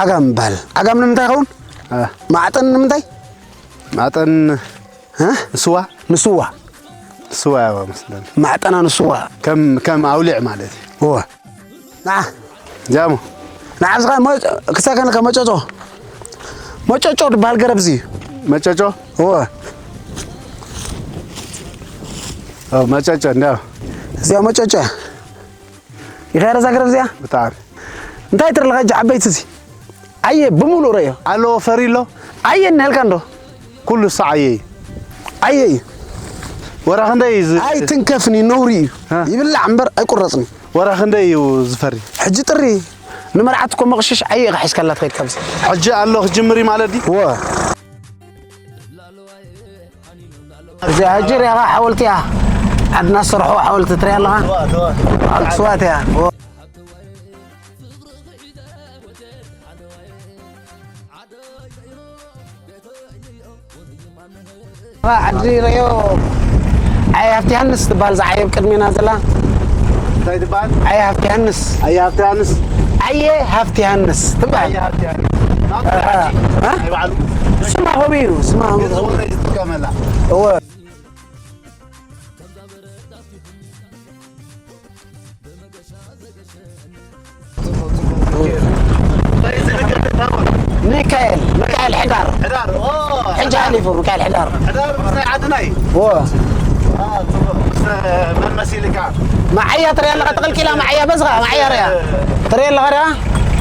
ዓጋም ይበሃል። ዓጋም ንምንታይ ይኸውን? እ። ማዕጠን ንምንታይ? ማዕጠን እ? ንስዋ? ንስዋ። ንስዋ ያዋ መስለኒ። ማዕጠና ንስዋ። ከም፣ ከም ኣውሊዕ ማለት እዩ። እወ። ንዓ። ጃሞ። ንዓ፣ ኣብዚ ኸኣ መ-፣ ክሳይ ከነካ መጨጮ። መጨጮ ዝበሃል ገረብ እዚ እዩ። መጨጮ? እወ። ኦ፣ መጨጨ እንዳ። እዚኣ መጨጨ። ይኸረ ዛግረብ እዚኣ? ብጣዕሚ። እንታይ ትርኢ ኣለኻ እጂ ዓበይቲ እዚ? ኣየ፣ ብምሉእ ረዮ። ኣለዎ ፈሪ ኣሎ? ኣየ፣ እናልካ እንዶ? ኩሉ ሳዕ ኣየ እዩ። ኣየ እዩ። ወራ ክንደይ እዩ ዝ-፣ ኣይትንከፍኒ፣ ነውሪ እዩ። እ? ይብላዕ እምበር ኣይቁረጽን እዩ። ወራ ክንደይ እዩ ዝፈሪ? ሕጂ ጥሪ ንመርዓት እኮ መቕሽሽ ኣየ ኢኻ ሒዝካላ ትኸይድ ካብዚ። ሕጂ ኣሎ ክጅምር እዩ ማለት ድዩ? እወ። እዚኣ ሕጂ ሪኢኻ ሓወልቲ እያ። ዓድና ዝሰርሕዋ ሓወልቲ ትሪኣ ኣለኻ? እዋ፣ እዋ። ሓወልቲ ስዋት እያ። እዋ። ዓዲ ረዮ ዓየ ሃፍቲ ዮሃንስ ትበሃል፣ ዝዓየብ ቅድሜና ዘላ። እንታይ ትበሃል? ዓየ ሃፍቲ ዮሃንስ። ኣየ ሃፍቲ ዮሃንስ። ዓየ ሃፍቲ ዮሃንስ ትበሃል። ኣየ ሃፍቲ ዮሃንስ። እ፣ እ። ናይ ባዕሉ። ስማ ከምኡ እዩ፣ ስማ ከምኡ። ንዝኾነ እዩ ዝጥቀመላ። እወ። ሚካኤል፣ ሚካኤል ሕዳር። ሕዳር፣ ኦ፣ ሕጂ ሓሊፉ ሚካኤል ሕዳር። ሕዳር ምስ ናይ ዓድና እዩ። እወ። አ፣ ጽቡቕ። ምስ መን መሲልካ? መዓያ ትሪኣ ኣለኻ? ተቐልቂላ መዓያ በዝኻ፣ መዓያ ሪኣ። ትሪኣ ኣለኻ ሪኣ?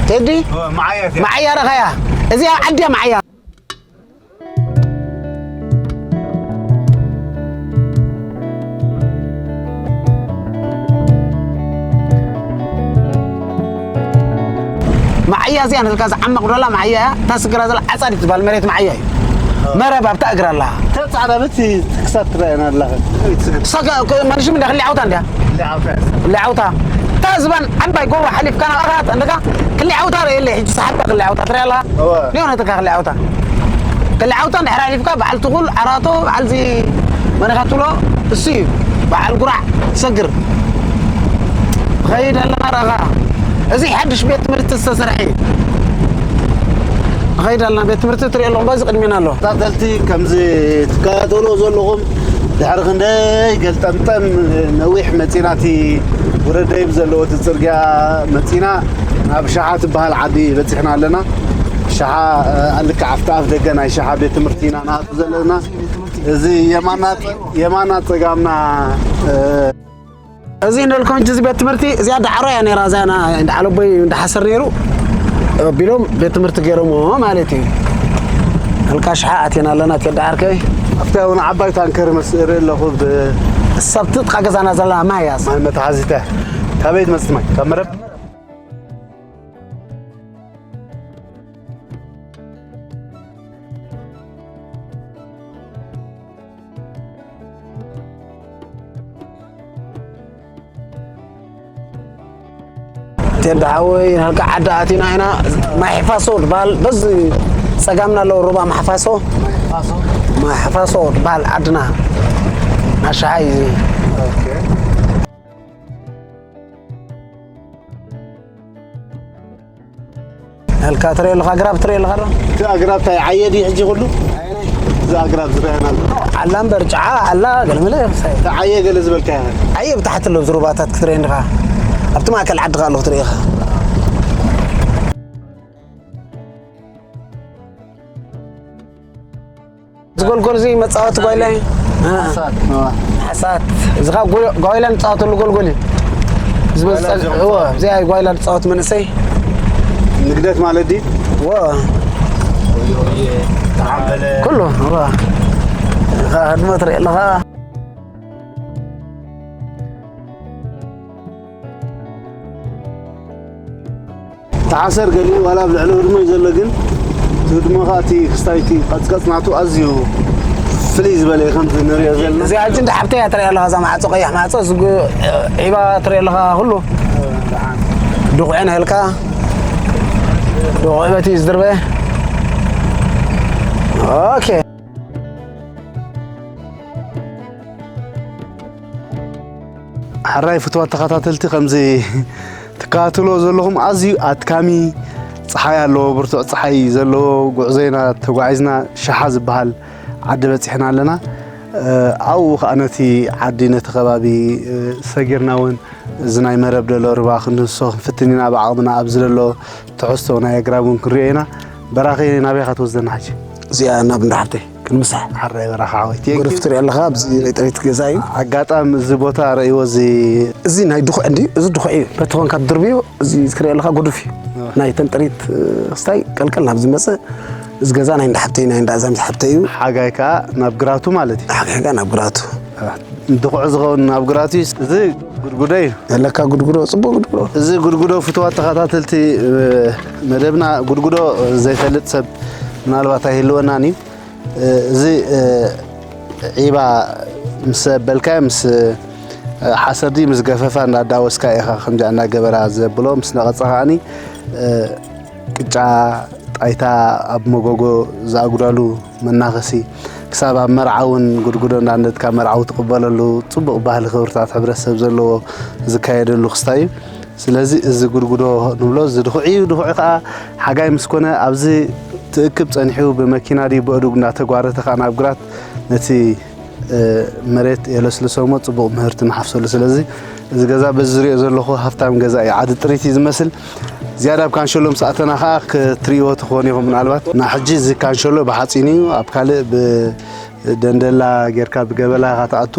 ቴዲ? ኦ፣ መዓያ እያ። መዓያ ረኻያ። እዚኣ ዓዲ እያ መዓያ። መዓያ እዚኣ ንልካ ዝዓመቕ ዶላ መዓያ እያ። እታ ስግራ ዘላ ዓጻዲት ትበሃል መሬት መዓያ እዩ። መረብ ኣብታ እግራ ኣላ። እታ ጻዕዳ በቲ ክሳብ ትረኣየና ኣላ። ሰጋ-፣ ክ-፣ ማለሽም እንዳ ክሊ ዓውታ እንድያ። ክሊ ዓውታ። ክሊ ዓውታ። እታ ዝባን ዓባይ ጎቦ ሓሊፍካ ናቕራት እንደካ ክሊ ዓውታ ርእ የለ። ሕጂ ሰሓባ ክሊ ዓውታ ትሪኣ ኣላ። እወ። ሊዮን እትካ ክሊ ዓውታ። ክሊ ዓውታ እንድሕር ሓሊፍካ በዓል ትኹል ዓራቶ በዓል ዚ መን ኢኻ ትብሎ እሱ እዩ። በዓል ጉራዕ ሰግር። ኸይድ ኣለና ረኻ። እዚ ሓድሽ ቤት ትምህርቲ ዝተሰርሐ እዩ። ኸይድ ኣለና ቤት ትምህርቲ ትሪኦ ኣለኹም በዚ ቅድሜና ኣሎ። ተኸታተልቲ ከምዚ ትከታተልዎ ዘለኹም ድሕሪ ክንደይ ገልጠምጠም ነዊሕ መፂና እቲ ውረድ ደይብ ዘለዎ እቲ ፅርግያ መፂና ናብ ሸሓ ትበሃል ዓዲ በፂሕና ኣለና። ሸሓ፣ እ፣ ኣልክዕ ኣፍቲ ኣፍ ደገ ናይ ሸሓ ቤት ትምህርቲ ኢና ንኣቱ ዘለና። እዚ የማና፣ የማና ፀጋምና፣ እ፣ እዚ ንልኩም ሕጂ እዚ ቤት ትምህርቲ እዚኣ ዳዕሮ እያ ነይራ፣ እዚኣ ና-፣ እንዳ ዓለቦይ እንዳ ሓሰር ነይሩ፣ ኣቢሎም ቤት ትምህርቲ ገይሮምዎ ማለት እዩ። ኣልካ ሽሓ ኣቴና ኣለና፣ ቴዲ ዓርከይ። ኣብታ እውን ዓባይ ታንከር መስእ እርኢ ኣለኹ፣ ብ- ሰብቲ ጥቓ ገዛና ዘላ ማይ እያ። ማይ መትሓዚት እያ። ካበይ ትመጽእ ማይ? ካብ መረብ? ቴዲ ሓወይ፣ ናልካ ዓዲ ኣቲና ኢና። ማይ ሕፋሶ ዝበሃል በዚ ጸጋምና ኣለዎ ሩባ ማሕፋሶ። ማይ ሕፋሶ ዝበሃል ዓድና ኣሻሓይ እዩ። ናልካ ትሪኦ ኣለኻ፣ ኣግራብ ትሪኦ ኣለኻ ዶ? እቲ ኣግራብ እንታይ ዓየ ድዩ ሕጂ ኩሉ? እዚ ኣግራብ ዝረኣየና ኣሎ። ኣላ እምበር ጨዓ ኣላ፣ ገለመለ። እቲ ዓየ ገለ ዝበልካዮ? ዓየ ብታሕቲ ኣሎ፣ ኣብዚ ሩባታት ክትሪኦ እንዲኻ። ኣብቲ ማእከል ዓዲ ኸኣ ኣሎ ክትሪኦ ኢኻ። እዚ ጎልጎል እዚ መጻወቲ ጓይላ እዩ። እ። ሓሳት፣ እዋ። ሓሳት። እዚ ኻብ ጎ-፣ ጓይላ ንጻወተሉ ጎልጎል እዩ። እዚ ጓይላ መጻ-፣ እዚኦም እዎ፣ እዚኣ ጓይላ ንጻወት መንእሰይ። ንግደት ማለት ድዩ? እዎ። ወዮ፣ ወዮ፣ ተዓምበለ። ኩሉ፣ እዎ። እኻ ህድሞ ትርኢ ኣለኻ። ተዓሰር ገሊኡ ዋላ ኣብ ልዕሊ ህድሞ እዩ ዘሎ፣ ግን እቲ ህድሞ ኸኣ እቲ ክስታይ እቲ ቀጽቀጽ ናቱ ኣዝዩ ፍልይ ዝበለ እዩ፣ ከምዚ ንሪኦ ዘለና። እዚኣ ሕጂ እንዳ ሓብተይ እያ ትሪኣ ኣለኻ፣ እዛ ማዕጾ፣ ቀያሕ ማዕጾ፣ እዚ ጉ-፣ ዒባ ትሪኦ ኣለኻ፣ ኩሉ ድኹዒ ናይልካ፣ ድኹዒ በቲ እዩ ዝድርበ። ኦኬ። ሕራይ ፍትዋት ተኸታተልቲ፣ ከምዚ ትከታተልዎ ዘለኹም ኣዝዩ ኣድካሚ ጸሓይ ኣለዎ፣ ብርቱዕ ጸሓይ ዘለዎ ጉዕዞ ኢና ተጓዒዝና፣ ሸሓ ዝበሃል ዓዲ በጺሕና ኣለና። እ፣ ኣብኡ ኸኣ ነቲ ዓዲ፣ ነቲ ከባቢ፣ እ፣ ሰጊርና እውን እዚ ናይ መረብ ደሎ ርባ ክንድህስሶ ክንፍትን ኢና ብዓቕምና፣ ኣብዚ ደሎ ትሕዝቶ ናይ ኣግራብ እውን ክንሪኦ ኢና። በራኺ ናበይ ኢኻ ትወስደና ሕጂ? እዚኣ ናብ እንዳ ሓብተይ። ክንምሳሕ። ሓራይ በራኻ ዓወይ። Thank you። ጎደፍ ትሪኦ ኣለኻ፣ ኣብዚ ናይ ጥሪት ገዛ እዩ። ኣጋጣሚ እዚ ቦታ ረእይዎ እዚ እዚ ናይ ድኹዕ እንዲ፣ እዚ ድኹዕ እዩ። በቲ ኾንካ ትድርብዮ፣ እዚ ትሪኦ ኣለኻ ጎደፍ እዩ። ናይ ተን ጥሪት ክስታይ ቀልቀል ናብ ዝመፀ፣ እዚ ገዛ ናይ እንዳሓብተይ፣ ናይ እንዳእዛም ዝሓብተይ እዩ። ሓጋይ ከዓ ናብ ግራቱ ማለት እዩ። ሓጋይ ከዓ ናብ ግራቱ። ድኹዕ ዝኸውን ናብ ግራቱ እዩ። እዚ ጉድጉዶ እዩ። ያለካ ጉድጉዶ፣ ፅቡቅ ጉድጉዶ። እዚ ጉድጉዶ ፍትዋት ተኸታተልቲ መደብና፣ ጉድጉዶ ዘይፈልጥ ሰብ ምናልባት ኣይህልወናን እዩ። እዚ ዒባ ምስ ኣበልካዮ ምስ ሓሰር ድዩ ምስ ገፈፋ እንዳዳወስካ ኢኻ ከምዚኣ እንዳገበራ ዘብሎ። ምስ ነቐጸ ከዓኒ ቅጫ ጣይታ ኣብ መጎጎ ዝኣጉዳሉ መናኸሲ፣ ክሳብ ኣብ መርዓ እውን ጉድጉዶ እንዳነድካ መርዓዊ ትቕበለሉ ጽቡቕ ባህሊ ክብርታት ሕብረተሰብ ዘለዎ ዝካየደሉ ክስታይ እዩ። ስለዚ እዚ ጉድጉዶ ንብሎ እዚ ድኹዒ እዩ። ድኹዒ ከዓ ሓጋይ ምስ ኮነ ኣብዚ ትእክብ ጸኒሑ ብመኪና ድዩ ብእዱግ እንዳተጓረተ ከዓ ናብ ግራት ነቲ መሬት የለስልሶ እሞ ጽቡቕ ምህርቲ ንሓፍሰሉ። ስለዚ እዚ ገዛ በዚ ዝሪኦ ዘለኹ ሃፍታም ገዛ እዩ። ዓዲ ጥሪት እዩ ዝመስል። ዝያዳ ኣብ ካንሸሎ ምስ ኣተና ከዓ ክትሪእዎ ትኾኑ ኢኹም። ምናልባት ንሕጂ እዚ ካንሸሎ ብሓፂን እዩ፣ ኣብ ካልእ ብደንደላ ጌርካ ብገበላ ኢኻ ትኣቱ።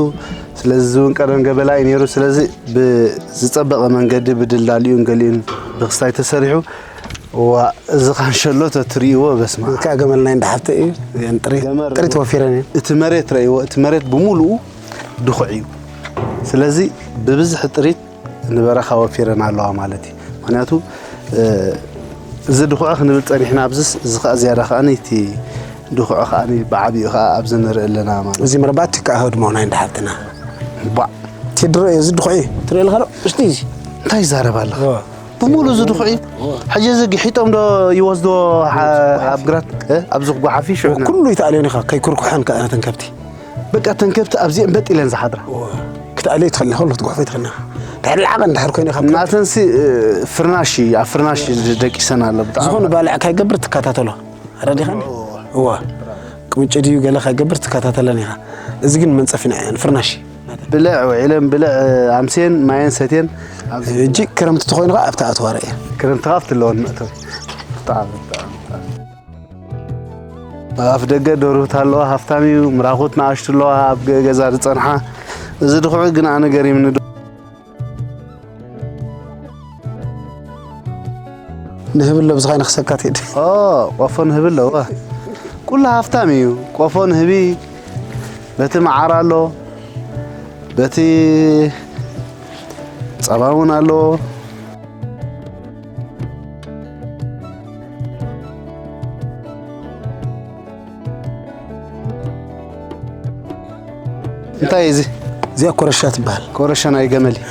ስለዚ እዚ እውን ቀደም ገበላ እዩ ነይሩ። ስለዚ ብዝፀበቐ መንገዲ ብድልዳልኡን ገሊኡን ብክስታይ ተሰሪሑ። ዋ፣ እዚ ካንሸሎ ተትርእይዎ፣ በስመ ኣብ። እዚ ከዓ ገመል ናይ እንዳ ሓብተይ እዩ። እዚአን ጥሪት፣ ገመል ጥሪት ወፊረን እየን። እቲ መሬት ረእይዎ፣ እቲ መሬት ብምሉኡ ድኹዕ እዩ። ስለዚ ብብዝሒ ጥሪት ንበረኻ ወፊረን ኣለዋ ማለት እዩ። ምኽንያቱ፣ እ፣ እዚ ድኹዕ ክንብል ጸኒሕና ኣብዝስ፣ እዚ ከዓ ዝያዳ ከዓ እቲ ድኹዕ ከዓ ብዓቢኡ ከዓ ኣብዚ ንርኢ ኣለና ማለት እዩ። እዚ መረባእቲ ከዓ ህድሞ ናይ እንዳ ሓብትና። ቧዕ። ቴድሮ እዩ፣ እዚ ድኹዕ እዩ። ትርኢ ኣለኻ ዶ? እስቲ እዚ። እንታይ ይዛረብ ኣለኻ? እወ። ብምሉእ እዚ ድኹዒ ሕጂ እዚ ግሒጦም ዶ ይወስድዎ? ሓ-፣ ኣብ ግራት፣ እ፣ ኣብዚ ክጓሓፍ እዩ ሽዑ። ኩሉ ይተኣልዮን ኢኻ፣ ከይኩርኩሐን ከኣ ነተን ከብቲ። በቃ፣ እተን ከብቲ ኣብዚአን በጥ ኢለን ዝሓድራ። ክትኣልዮ ትኽእል ኢኻ፣ ኩሉ ክትጓሕፎ ኣይትኽእልን ኢኻ። ድሕሪ ዓቐን ድሕሪ ኮይኑ ኢኻ። ናተንሲ፣ እ፣ ፍርናሽ እዩ፣ ኣብ ፍርናሽ ደቂሰን ኣሎ ብጣዕሚ። ዝኾነ ባልዕ ካይገብር ትከታተሎ። ኣረዲኻኒ? እዋ። ቅምጭ ድዩ ገለ ካይገብር ትከታተለን ኢኻ። እዚ ግን መንጸፊና እየን፣ ፍርናሽ። ብልዕ ውዒለን ብልዕ ኣምስየን ማየን ሰትየን። ኣብዚ ሕጂ ክረምቲ ተኾይኑ ኸዓ ኣብቲ ኣትዋ ርኣየን። ክረምቲ ኸዓ ኣብቲ ኣለወን መእተዊ። ብጣዕሚ፣ ብጣዕሚ፣ ብጣዕሚ። ኣፍ ደገ ደርሁት ኣለዋ፣ ሃፍታም እዩ። ምራኹት ንኣሽቱ ኣለዋ፣ ኣብ ገ-፣ ገዛ ዝጸንሓ። እዚ ድኹዒ ግን ኣነ ገሪምኒ ዶ-፣ ንህቢ ኣሎ ብዝኻ ይነኽሰካ ትሄድ። ኦ፣ ቆፎ ንህቢ ኣለዎ። ኩሉ ሃፍታም እዩ። ቆፎ ንህቢ፣ በቲ መዓር ኣሎ፣ በቲ ጸባ እውን ኣለዎ። እንታይ እዩ እዚ? እዚኣ ኮረሻ ትበሃል። ኮረሻ ናይ ገመል እዩ።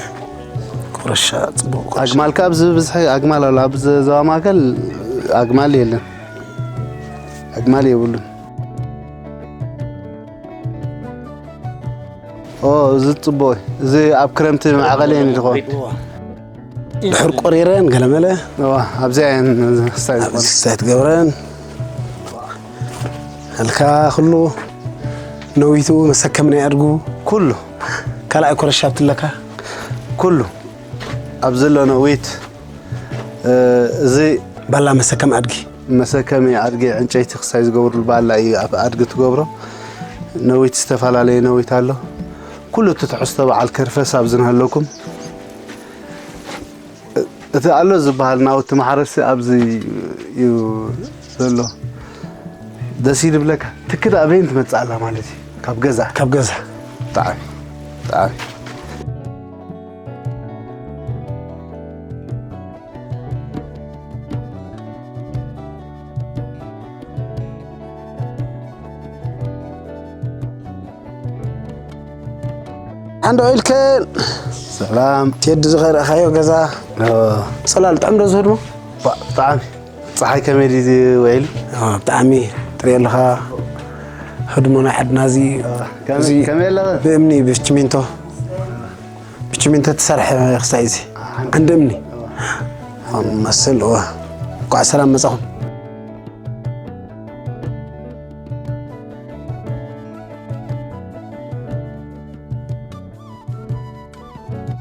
ኮረሻ ጽቡቕ ኮረሻ። ኣግማል ከኣ ኣብዚ ብዝሒ ኣግማል ኣሎ። ኣብ ዞባ ማእከል ኣግማል የለን። ኣግማል የብሉን። ኦ፣ እዚ ጽቡቕ እዩ። እዚ ኣብ ክረምቲ መዕቐሊ እዩ ዝኸውን። ድሕር ቆሪረን ገለመለ። እዋ፣ ኣብዚኣ እየን ክስታይ ኣብዚ ዝኾነ። ክስታይ ትገብረን። ኣልካ ኩሉ ነዊቱ መሰከም ናይ ኣድጉ። ኩሉ። ካልኣይ ኮረሻ ኣብትለካ። ኩሉ። ኣብዚ ዘሎ ነዊት፣ እ፣ እዚ ባላ መሰከም ኣድጊ። መሰከሚ ኣድጊ ዕንጨይቲ ክስታይ ዝገብሩሉ ባላ እዩ ኣብ ኣድጊ ትገብሮ። ነዊት ዝተፈላለየ ነዊት ኣሎ። ኩሉ እቲ ትሕዝቶ በዓል ከርፈስ ኣብዚ ንሃለኩም። እቲ ኣሎ ዝበሃል ናውቲ ማሕረስ ኣብዚ እዩ ዘሎ። ደስ ይብለካ። ትኪ ደኣ ኣበይን ትመጽእ ኣላ ማለት እዩ? ካብ ገዛ? ካብ ገዛ። ብጣዕሚ፣ ብጣዕሚ። ሓንዶ ኢልክን። ሰላም። ቴዲ ዝኸረእኻዮ ገዛ። ኦ። ጽላል ጥዑም ዶ ዝህድሞ? ባ-፣ ብጣዕሚ። ጸሓይ ከመይ ድዩ ውዒሉ? ኦ፣ ብጣዕሚ። ትሪኦ ኣለኻ። ህድሞ ናይ ዓድና እዚ። ኦ፣ ከመይ፣ እዚ ከመይ ኣለኸ? ብእምኒ፣ ብስሚንቶ። ብስሚንቶ እተሰርሐ ክስታይ እዚ። ዓንዲ እምኒ። ኦ፣ መስል፣ ኦ። እንኳዕ ሰላም መጻኹም።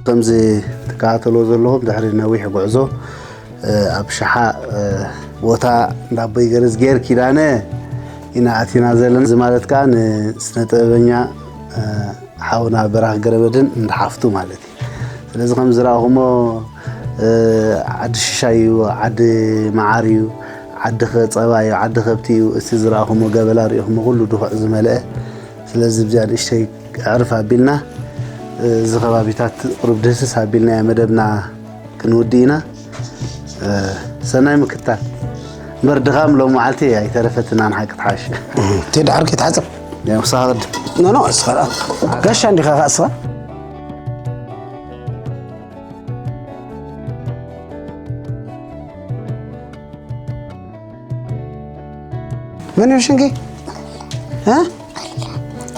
ከምዚ ትከታተልዎ ዘለኹም ድሕሪ ነዊሕ ጉዕዞ፣ እ፣ ኣብ ሸሓ፣ እ፣ ቦታ እንዳ ኣቦይ ገረዝግሄር ኪዳነ ኢና ኣቲና ዘለና። እዚ ማለት ከዓ ንስነ ጥበበኛ፣ እ፣ ሓውና በራኽ ገረመድን እንዳ ሓፍቱ ማለት እዩ። ስለዚ ከም ዝረኣኹሞ፣ እ፣ ዓዲ ሽሻይ እዩ፣ ዓዲ መዓር እዩ፣ ዓዲ ኸ-፣ ጸባ እዩ፣ ዓዲ ከብቲ እዩ። እቲ ዝረኣኹሞ ገበላ ሪኢኹሞ ኩሉ ድኹዕ ዝመልአ። ስለዚ ብዚኣ ንእሽተይ ኣዕርፍ ኣቢልና፣ እ፣ እዚ ከባቢታት ቁሩብ ድህስስ ኣቢልናዮ መደብና ክንውዲ ኢና። እ፣ ሰናይ ምክታል። እምበር ድኻም ሎም መዓልቲ ኣይተረፈትናን፣ ሓቂ ትሓሽ። እቲ ድሓር ከይትሓጽብ። ያው ሳቕድ። ኖ፣ ኖ፣ እስኻ ደኣ ጋሻ እንዲኻ ኸኣ እስኻ። መን እዩ ሽምኪ? እ?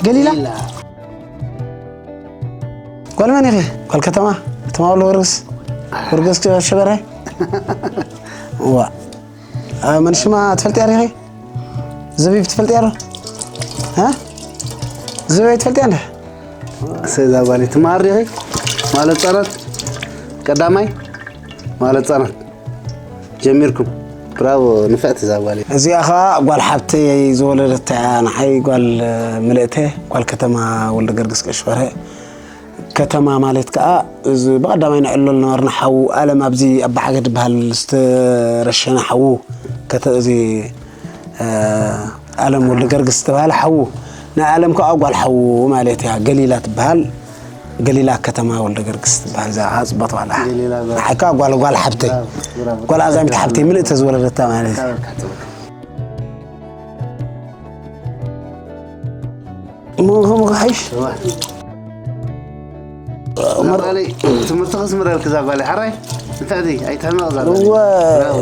ገሊላ? ገሊላ። ጓል መን ኢኺ? ጓል ከተማ? ከተማ ወሎ ወርግስ? ወርግስ ሸበራይ? ዋ። እ፣ መን ሽማ ትፈልጥያ ዲኺ? ዘቢብ ትፈልጥያ ዶ? እ? ዘቢብ ትፈልጥያ እንደ? እዛ ጓል ትመሃር ዲኺ? ማለት ህጻናት? ቀዳማይ? ማለት ህጻናት? ጀሚርኩም። ብራቮ፣ ንፍዕቲ እዛ ጓል። እዚኣ ኸኣ ጓል ሓብተይ ዝወለደታ እያ፣ ንዓይ ጓል ምልእተ፣ ጓል ከተማ ወልደ ገርግስ ቀሽበረ። ከተማ ማለት ከኣ፣ እዚ ብቐዳማይ ንዕለሉ ነበርና ሓዉ ኣለም፣ ኣብዚ ኣባሓገ ዝበሃል ዝተረሸነ ሓዉ፣ ከተ-፣ እዚ፣ እ፣ ኣለም ወልደ ገርግስ ዝተባህለ ሓዉ፣ ናይ ኣለም ከኣ ጓል ሓዉ ማለት እያ፣ ገሊላ ትበሃል። ገሊላ ከተማ ወልደ ገርግስ ትበሃል፣ እዛ ጽቡቕ ትበሃል። ገሊላ በ- ንዓይ ከኣ ጓል፣ ጓል ሓብተይ፣ ብራቮ፣ ብራቮ። ጓል ኣዛሚት ሓብተይ፣ ምልእተ ዝወለደታ ማለት እዩ። ካብ፣ ካብ፣ ካብ። እሞ፣ እሞ፣ እሞ፣ ሓይሽ። እዋ። እዛ ጓለይ፣ ትምህርቲ ክስምረልክ እዛ ጓለይ፣ ሓራይ? እንታይ ዲ? ኣይትሕመቕ እዛ ጓለይ። እወ። ብራቮ።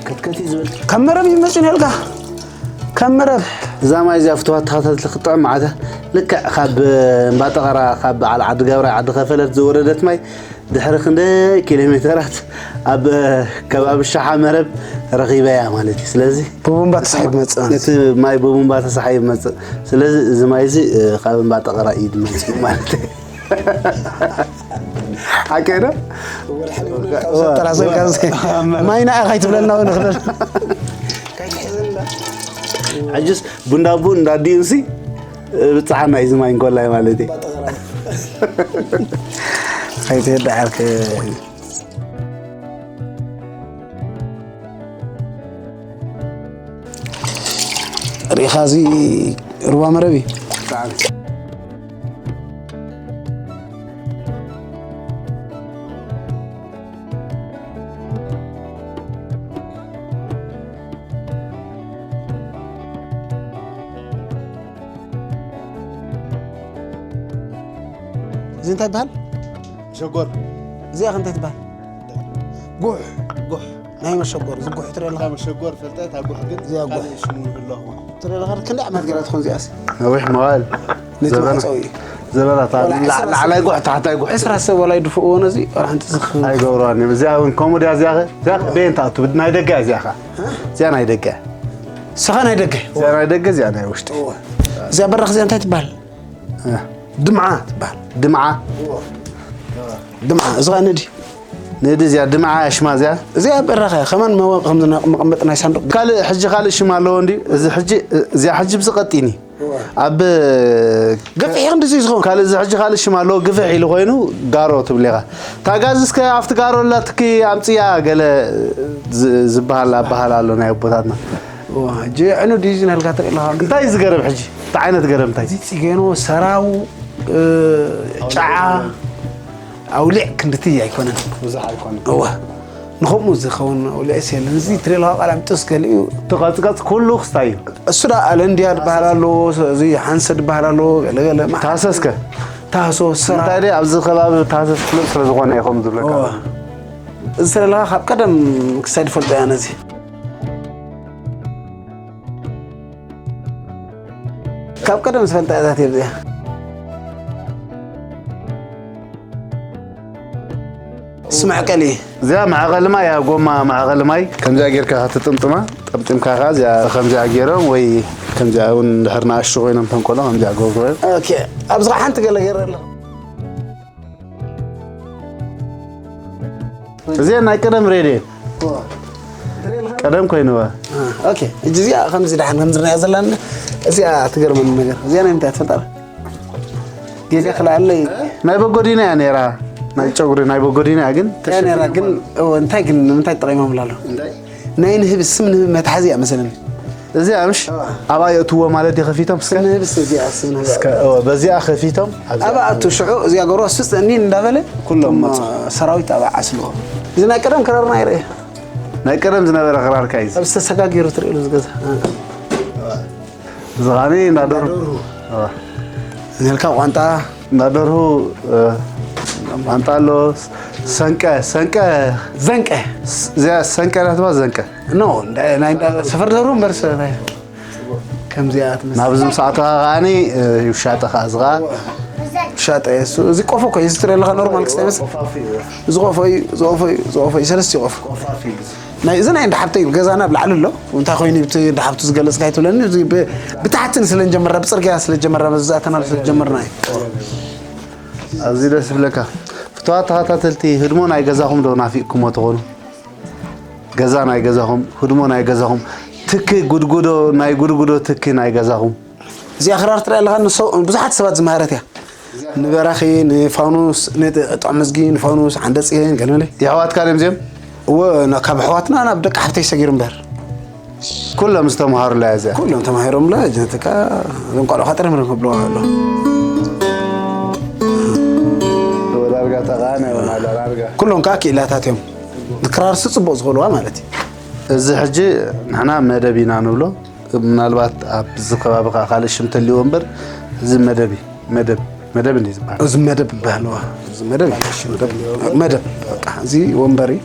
ከትከት እዩ ዝብል። ካብ መረብ እዩ መፅኡ ነልካ። ካብ መረብ። እዛ ማይ እዚኣ ፍትዋት ተኸታትሊ ክትጥዕም መዓተ ልክዕ ካብ እምባ ጠቐራ፣ ካብ በዓል ዓዲ ገብራይ፣ ዓዲ ከፈለት ዝወረደት ማይ ድሕሪ ክንደይ ኪሎ ሜተራት ኣብ ከባቢ ሻሓ መረብ ረኺበያ ማለት እዩ። ስለዚ ብቡምባ ተሳሒቡ መፅእ። እቲ ማይ ብቡምባ ተሳሒቡ መፅእ። ስለዚ እዚ ማይ እዚ፣ እ፣ ካብ እምባ ጠቐራ እዩ ዝመፅእ ማለት እዩ። ሓቀይ ዶ? ተራዘልካ፣ ማይና ኢኻ ይትብለና እውን ንኽእል። ሕጅስ ቡንዳ ቡን እንዳዲኡንሲ ብፅሓና እዩ ዝማይ እንኮላይ ማለት እዩ። ኣይትሄድ ዓርክ። ርኢኻ፣ እዚ ሩባ መረብ እዩ። ብጣዕሚ። እዚ እንታይ ይበሃል? ሸጎር። እዚኣ ከ እንታይ ትበሃል? ጉሕ። ጉሕ። ናይ መሸጎር፣ እዚ ጉሕ ትርኢ ኣለኻ? እታ መሸጎር ፈልጠ፣ እታ ጉሕ ግን እዚኣ ጉሕ። ካልእ ሽሙ ይህሉ ኣለኹ። ትርኢ ኣለኻ? ክንደይ ዓመት ገይራ ትኾን እዚኣስ? ነዊሕ መዋእል። ነቲ ዘበና-፣ ማዕጾ እዩ። ዘበናት፣ ወላ ላ-፣ ዕስራ ላዕላይ ሰብ። ጉሕ፣ ታሕታይ ጉሕ። ዕስራ ሰብ ወላ ይድፍእዎ ነዚ፣ ወላ ሓንቲ ዝኽ-፣ ኣይገብርዋን እዮም። እዚኣ እውን ከምኡ ድያ እዚኣ ኸ? እዚኣ ኸ በየን ትኣቱ? ናይ ደገ እያ እዚኣ ኸ? እዚኣ ናይ ደገ። ስኻ ናይ ደገ? እዚኣ ናይ ደገ፣ እዚኣ ናይ ውሽጢ። እወ። እዚኣ በራኽ እዚኣ እንታይ ትበሃል? እ። ድምዓ ትበሃል። ድምዓ። ድምዓ፣ እዚ ኸኣ ንእዲ። ንእዲ እዚኣ ድምዓ እያ ሽማ እዚኣ። እዚኣ በራኻ እያ። ከማን መወ-፣ ከም ዝነ-፣ መቐመጢ ናይ ሳንዱቕ። ካልእ፣ ሕጂ ካልእ ሽም ኣለዎ እንድዩ። እዚ ሕጂ፣ እዚኣ ሕጂ ብዚ ቀጢኒ። እወ። ኣብ ግፍሒ ክንድዚ እዩ ዝኸውን። ካልእ፣ እዚ ሕጂ ካልእ ሽም ኣለዎ። ግፍሕ ኢሉ ኮይኑ ጋሮ ትብል ኢኻ። እታ ጋዝ እስከ ኣብቲ ጋሮ ኣላትኪ ኣምጽያ ገለ ዝ-፣ ዝበሃል ኣበሃል ኣሎ ናይ ኣቦታትና። እወ፣ ሕጂ ዕኑ ድዩ ዝነልካ ትርኢ ኣለኻ? እንታይ እዩ ዝገረብ ሕጂ? እንታይ ዓይነት ገረብ እንታይ? እዚ ጽጌኖ፣ ሰራው፣ እ፣ ጫዓ፣ ኣውሊዕ ክንድቲ ኣይኮነን። ብዙሕ ኣይኮነን። እወ። ንኸምኡ ዝኸውን ኣውሊዕስ የለን። እዚ ትሪኦ ኣለኻ፣ ቃላም ጥስ ገሊኡ። እቲ ቐጽቀጽ ኩሉ ክስታይ እዩ። እሱ ደኣ ኣለንድያ ዝበሃል ኣሎ፣ እዚ ሓንሰ ዝበሃል ኣሎ፣ ገለ ገለ። ታህሰስከ? ታህሶ፣ ሰራ። እንታይ ደይ ኣብዚ ከባቢ ታህሰስ ፍሉጥ ስለ ዝኾነ እዩ ከምኡ ዝብለካ። እወ። እዚ ስለ ኣለኻ ካብ ቀደም ክሳይ ዝፈልጦ እያ ነዚ። ካብ ቀደም ዝፈልጣ እያ እዛ ቴፕ እዚኣ። እሱ መዕቀሊ። እዚኣ መዕቐሊ ማይ፣ እያ ጎማ መዕቐሊ ማይ። ከምዚኣ ጌርካ ትጥምጥማ፣ ጠምጢምካ ከኣ እዚኣ ከምዚኣ ጌሮም ወይ ከምዚኣ እውን እንድሕር ንኣሽቱ ኮይኖም ተንኮሎ ከምዚኣ ገብርዎ እዮም። ኦኬ፣ ኣብዚ ሓንቲ ገለ ገይረ ኣለኹ። እዚአ ናይ ቀደም ሬድዮ ቀደም ኮይንዋ። ኦኬ፣ እዚኣ ከምዚ ደሓን ከምዚ ርናያ ዘለና እዚኣ ትገርመኒ ነገር እዚኣ ናይ ምንታይ ትፈልጣ? ጌጋ ክልኣለይ ናይ በጎዲና እያ ነይራ። ናይ ጨጉሪ ናይ በጎዲና እያ ግን እያ ነይራ ግን እዎ፣ እንታይ ግን ንምንታይ ተጠቂሞምላ ኣለዉ? ናይ ንህቢ ስም ንህቢ መትሓዚ እያ መሰለኒ። እዚኣ ምሽ ኣብኣ የእትዎ ማለት እዩ ከፊቶም እስከ ስም ንህቢ ስ እዚኣ ስም ንህቢ እስከ እወ፣ በዚኣ ከፊቶም ኣብዚኣ ኣብኣ ኣቱ ሽዑ እዚኣ ገርዋ ስስጠኒ እንዳበለ ኩሎም እሞ መፁ። ሰራዊት ኣብኣ ዓስልዎ። እዚ ናይ ቀደም ክራርና ይርአ ናይ ቀደም ዝነበረ ክራርካ እዩ። ኣብ ዝተሰጋጊሩ ትርእሉ ዝገዛ ዝኻኒ እንዳደሩ ነልካ ቋንጣ እንዳደርሁ ቋንጣ ኣሎ። ሰንቀ ሰንቀ ዘንቀ እዚኣ ሰንቀ ናትባ ዘንቀ ኖ ናይ እንዳ ሰፈር ደሩ እምበር ሰ- ከምዚኣ ትመስል ናብዚ ምሳዕትኻ ከዓኒ ይውሻጠ ከዓ ዝኻ ሻጠ እሱ እዚ ቆፎ እኮ እዩ ዝትሪኦ ኣለካ ኖርማል ክስታይ መስል እዚ ቆፎ እዩ እዚ ቆፎ እዩ እዚ ቆፎ እዩ ሰለስተ ቆፎ ናይ እዚ ናይ እንዳ ሓብተይ እዩ ገዛና ኣብ ላዕሊ ኣሎ እንታይ ኮይኑ ብቲ እንዳ ሓብቱ ዝገለጽካ ኣይትብለኒ እዚ ብ- ብታሕትን ስለ ንጀመርና ብፅርግያ ስለ ጀመርና መዝዛእተና ስለ ጀመርና እዩ ኣዝዩ ደስ ይብለካ። ፍትዋት ተኸታተልቲ ህድሞ ናይ ገዛኹም ዶ ናፊቕኩሞ ትኾኑ? ገዛ ናይ ገዛኹም፣ ህድሞ ናይ ገዛኹም፣ ትኪ ጉድጉዶ ናይ ጉድጉዶ ትኪ ናይ ገዛኹም። እዚኣ ክራር ትሪኣ ኣለኻ ንሰው ብዙሓት ሰባት ዝመሃረት እያ ንበራኺ ንፋኑስ ንጥዕመዝጊ ንፋኑስ ዓንደፅየን ገለመለ የሕዋትካ ድዮም እዚኦም? እወ ና- ካብ ኣሕዋትና ናብ ደቂ ሓብተይ ሰጊሩ እምበር ኩሎም ዝተምሃሩላ እያ እዚኣ። ኩሎም ተማሂሮምላ ጀነትካ እዞም ቆልዑ ከጥርምርም ክብለዋ ኣሎ ዳርጋ ተቃነ ዳርጋ ኩሎም ከዓ ክኢላታት እዮም ክራርሲ ፅቡቅ ዝኽእልዋ ማለት እዩ እዚ ሕጂ ንሕና መደብ ኢና ንብሎ። ምናልባት ኣብዚ ከባቢ ከዓ ካልእ ሽም ተልዎ እምበር እዚ መደብ እዩ። መደብ መደብ እንዲ ዝበሃል እዚ መደብ ይበሃል ዋ። እዚ መደብ እዩ፣ እሺ፣ መደብ መደብ በቃ እዚ ወንበር እዩ።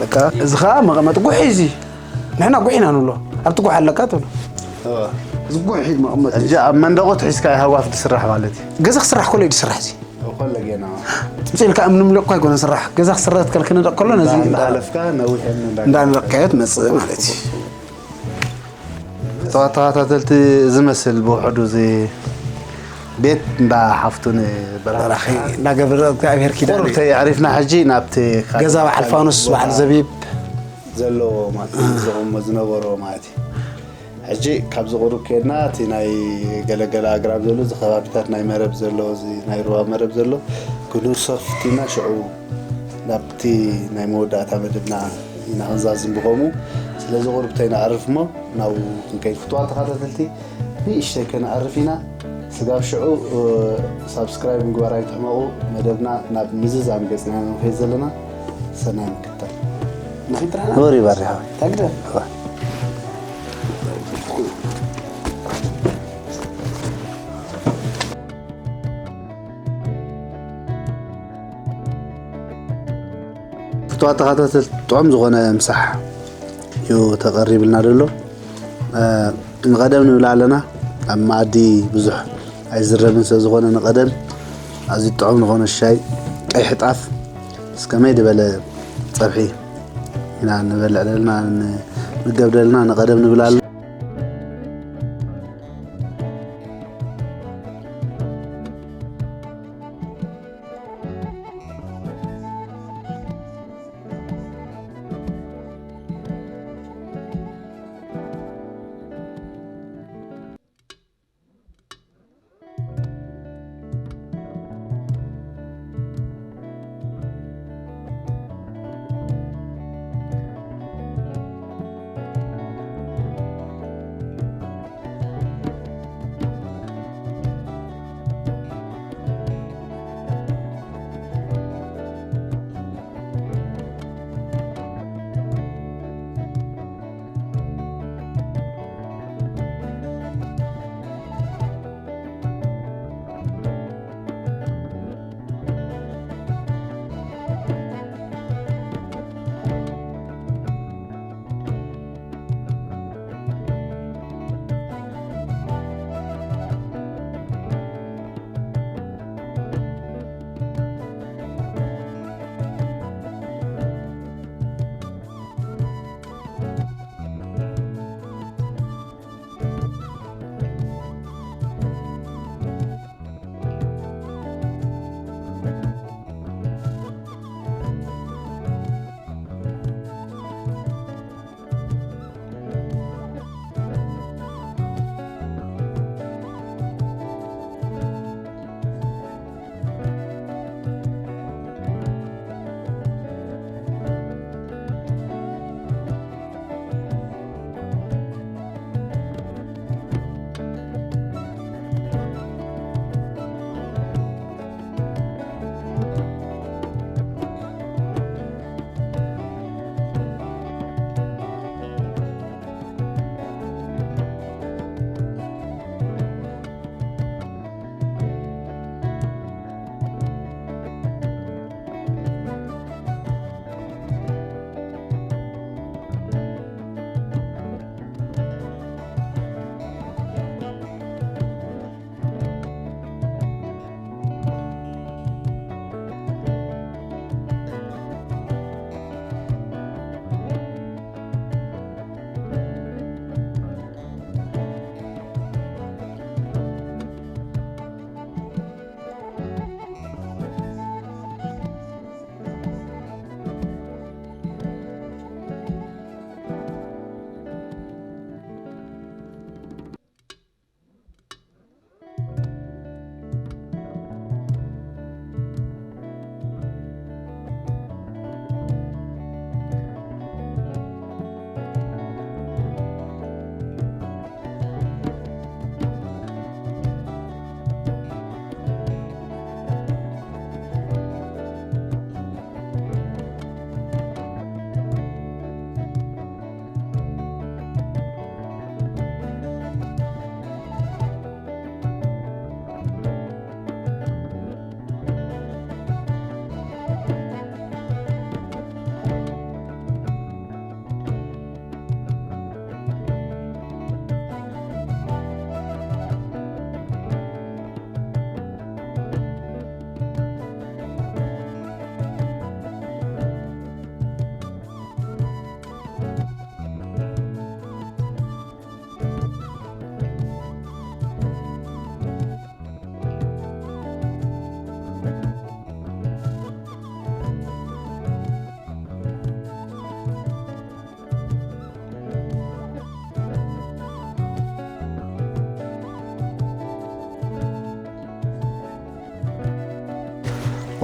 በቃ እዚ ከዓ መቐመጢ ጉሒ እዚ ንሕና ጉሒና ንብሎ ኣብቲ ጉሒ ኣለካ ትብሎ እዚ ጉሒ መቐመጢ ሕጂ ኣብ መንደቑ ትሒዝካ ሃዋፍ ዝስራሕ ማለት እዩ። ገዛ ክስራሕ ከሎ እዩ ዝስራሕ እዚ ኮለ ጌና ምፅእ ኢልካ እምኒ ምልእ እኳ ኣይኮነ ስራሕ ገዛ ክስራሕ ትከል ክንደቕ ከሎ ነዚ እንዳሓለፍካ ነዊሕ እምኒ እንዳ- እንዳነለቅካዮ ትመፅእ ማለት እዩ ተኸታተልቲ ዝመስል ብውሕዱ እዚ ቤት እንዳ ሓፍቱ ንበራኺ በራኺ እንዳገብረ እግዚኣብሔር ኪዳነ ቁሩብ ተየዕሪፍና ሕጂ ናብቲ ካልእ ገዛ በዓል ፋኑስ በዓል ዘቢብ ዘለዎ ማለት እዩ ዝቕሞ ዝነበሮ ማለት እዩ ሕጂ ካብዚ ቁሩብ ከድና እቲ ናይ ገለገለ ኣግራብ ዘሎ እዚ ከባቢታት ናይ መረብ ዘሎ እዚ ናይ ሩባ መረብ ዘሎ ክንውስኽ ፍቲና ሽዑ ናብቲ ናይ መወዳእታ መደብና ኢና ክንዛዝም ብኸምኡ ስለዚ ቁሩብ ተይነዕርፍ እሞ ናብኡ ክንከይድ ፍትዋ ተኸታተልቲ ንእሽተይ ከነዕርፍ ኢና ስጋብ ሽዑ ሳብስክራይብ ምግባር ኣይትሕመቑ መደብና ናብ ምዝዛም ገፅና ንኸይድ ዘለና ሰናይ ምክትታል ወሪ ባሪ ሓወይ ተግደ ፍትዋ ተኸታተል ጥዑም ዝኾነ ምሳሕ እዩ ተቐሪብልና ዘሎ ንቐደም ንብል ኣለና ኣብ መኣዲ ብዙሕ ኣይዝረብን ስለ ዝኾነ ንቐደም ኣዝዩ ጥዑም ዝኾነ ሻይ ቀይሕ ጣፍ ምስ ከመይ ዝበለ ፀብሒ ኢና ንበልዕ ዘለና ንምገብ ዘለና ንቐደም ንብል ኣለና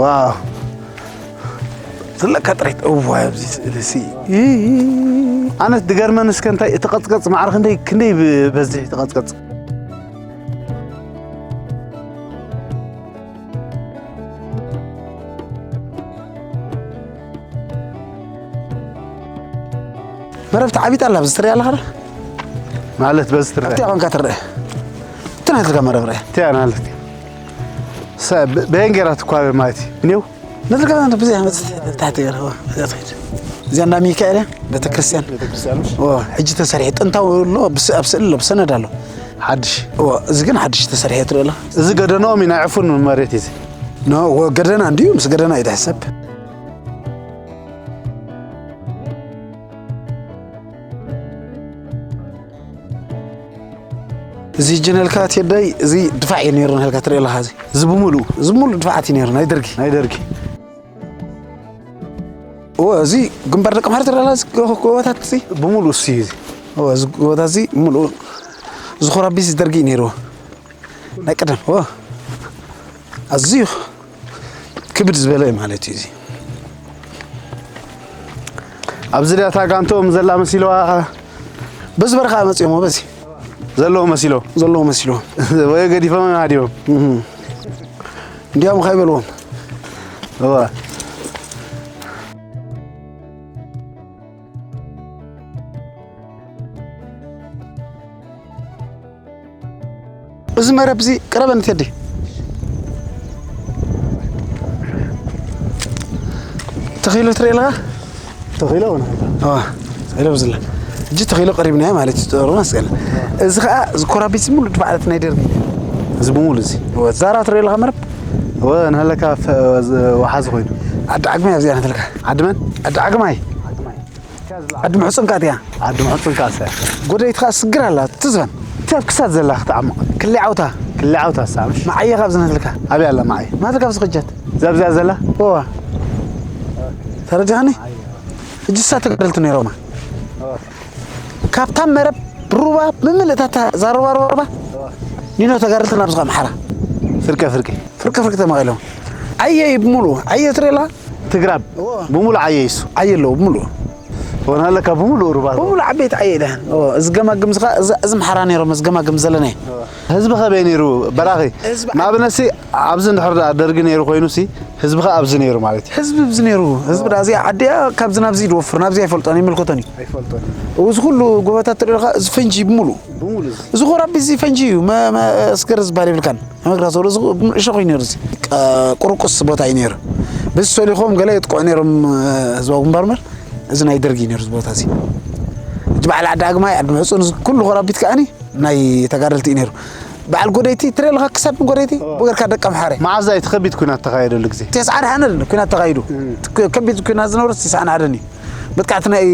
ዋው፣ ዝለካ ጥሪት እዋ ኣብዚ ስእሊ ሲ። ኣነስ ድገርመን እስከ እንታይ እቲ ቀጽቀጽ ማዕረ ክንደይ ክንደይ ብበዝሒ እቲ ቀጽቀጽ። መረብ ተዓቢጣ ኣላ፣ ኣብዚ ትሪኣ ኣለኻ ዶ? ማለት በዚ ትርአ። ኣብቲ ኣቐንካ ትርአ። እቲ ናትልካ መረብ ርአ። እቲኣ ናትልካ። ሰ-፣ ብ-፣ በየን ጌራ ትኳበ ማለት እዩ? እኔው? ናትልካ ብዚኣ መጽ-፣ ታሕቲ ገይራ፣ እዚኣ ትኸይድ። እዚኣ እንዳ ሚካኤል እያ፣ ቤተክርስትያን። ቤተክርስትያን ምሽ? ኦ፣ ሕጂ ተሰሪሑ። ጥንታዊ ኣሎ፣ ብስ-፣ ኣብ ስእሊ ኣሎ፣ ብሰነድ ኣሎ። ሓድሽ? ኦ፣ እዚ ግን ሓድሽ ተሰሪሑ ትርኢ ኣለኻ። እዚ ገደናኦም እዩ፣ ናይ ዕፉን መሬት እዩ እዚ። ኖ፣ ወ-፣ ገደና እንድዩ፣ ምስ ገደና እዩ ዝሕሰብ። እዚ ጀነልካ ቴዳይ፣ እዚ ድፋዕ እዩ ነይሩ፣ ነልካ ትርኢ ኣለኻ። እዚ፣ እዚ ብምሉኡ፣ እዚ ብምሉኡ ድፋዓት እዩ ነይሩ፣ ናይ ደርጊ። ናይ ደርጊ። እወ፣ እዚ ግንባር ደቂ ምሕረት ትርኢ ኣለኻ፣ እዚ ጎ-፣ ጎቦታት እዚ። ብምሉኡ እሱ እዩ እዚ። እወ፣ እዚ ጎቦታት እዚ ብምሉኡ፣ እዚ ኮራቢስ ደርጊ እዩ ነይሩ። ናይ ቀደም፣ እወ። ኣዝዩ ክብድ ዝበለ ማለት እዩ እዚ። ኣብዚ ድያ እታ ጋንትኦም ዘላ መሲልዋ። በዚ በረኻ መጺኦሞ በዚ። ዘለዉ መሲሎ። ዘለዉ መሲልዎም። ወይ ገዲፎም ሃዲሞም። እህ። እንዲያውም ኸይበልዎም። እዋ። እዚ መረብ እዚ ቅረበኒ ቴዲ። ተኺሉ ትርኢ ኣለኻ? ተኺሉ እውን። ኣዋ፣ ተኺሉ ኣብዚ ኣላ። እጂ ተኺሉ ቀሪብናዮ ማለት እዩ፣ ጥሩ መስቀል። እዚ ኸኣ፣ እዚ ኮራቢት ሙሉ ድፋዓት ናይ ደርቢ። እዚ ብምሉ እዚ። እወ፣ ዛራ ትርኢ ኣለኻ መረብ? እወ፣ ንሃለካ ፈ-፣ ወዝ-፣ ወሓዚ ኮይኑ። ዓዲ ዓግማይ ኣብዚኣ ናትልካ። ዓዲ መን? ዓዲ ዓግማይ። ዓዲ ምሕጹን ከኣ እያ። ዓዲ ምሕጹን ከኣ እያ። ጎደይት ከኣ ስግር ኣላ፣ ትዝበን። እቲ ኣብ ክሳድ ዘላ ክትዓምቕ። ክሊ ዓውታ። ክሊ ዓውታ እሳ፣ ምሽ? መዓየ ካብ ዝነትልካ። ኣበይ ኣላ መዓየ? ናትልካ ኣብዚ ክጀት። እዛ ኣብዚኣ ዘላ? እዋ። ተረዲኻኒ? ሕጂ እሳ ተጋደልቲ ነይሮማ። ካብታ መረብ ሩባ ብምልእታ እታ እዛ ሩባ፣ ሩባ፣ ሩባ። ኒኖ ተጋደልቲ ናብ ዝኻ ኣምሓራ። ፍርቀ ፍርቂ። ፍርቂ ፍርቂ ተመቒሎም። ዓየ እዩ ብምሉኡ። ዓየ ትርኢ ኣላ? ትግራብ እዎ። ብምሉእ ዓየ እዩ እሱ። ዓየ ኣለዎ ብምሉኡ። ወናለካ ብምሉእ ሩባ። ብምሉእ ዓበይቲ ዓየ ደህን። እዎ፣ እዚ ገማግም እዚ ኸዓ፣ እዚ፣ እዚ ምሓራ ነይሮም፣ እዚ ገማግም ዘለናይ። ህዝቢ ኸበይ ነይሩ በራኺ? ህዝቢ ንኣብነት ሲ፣ ኣብዚ እንድሕር ደኣ ደርጊ ነይሩ ኮይኑ ሲ፣ ህዝቢ ኸዓ ኣብዚ ነይሩ ማለት እዩ። ህዝቢ ኣብዚ ነይሩ። ህዝቢ ደኣ እዚኣ ዓዲ እያ፣ ካብዚ ናብዚ ድወፍር፣ ናብዚ ኣይፈልጦን፣ ኣይምልከቶን እዩ። ኣይፈልጦን። እዚ ኩሉ ጎቦታት ትርኢ ኣለኻ፣ እዚ ፈንጂ ብምሉኡ። ብምሉእ እዚ። እዚ ኾራቢ እዚ ፈንጂ እዩ፣ መ-፣ መ-፣ መስገር ዝበሃል የብልካን። መግራ ዞሮ እዚ እሾኽ እዩ ነይሩ። እዚ ቀ-፣ ቁርቁስ ቦታ እዩ ነይሩ። በዚ ሰሊኾም ገለ የጥቅዑ ነይሮም፣ ህዝባዊ ግንባር እምበር፣ እዚ ናይ ደርጊ እዩ ነይሩ፣ እዚ ቦታ እዚ። እቲ በዓል ዓዲ ኣግማይ፣ ዓዲ ምሕጹን፣ እዚ ኩሉ ኾራቢት ከኣኒ ናይ ተጋደልቲ እዩ ነይሩ። በዓል ጎደይቲ፣ ትርኢ ኣለኻ ክሳብ ጎደይቲ፣ እዎ። ብገርካ ደቂ ኣምሓረ። መዓዝ እዩ እቲ ከቢድ ኲናት ተኻየደሉ ግዜ? ተስዓን ሓደን ኲናት ተኻይዱ። እም። እቲ ከ-፣ ከቢድ ኲናት ዝነበረ ተስዓን ሓደን እዩ። መጥቃዕቲ ናይ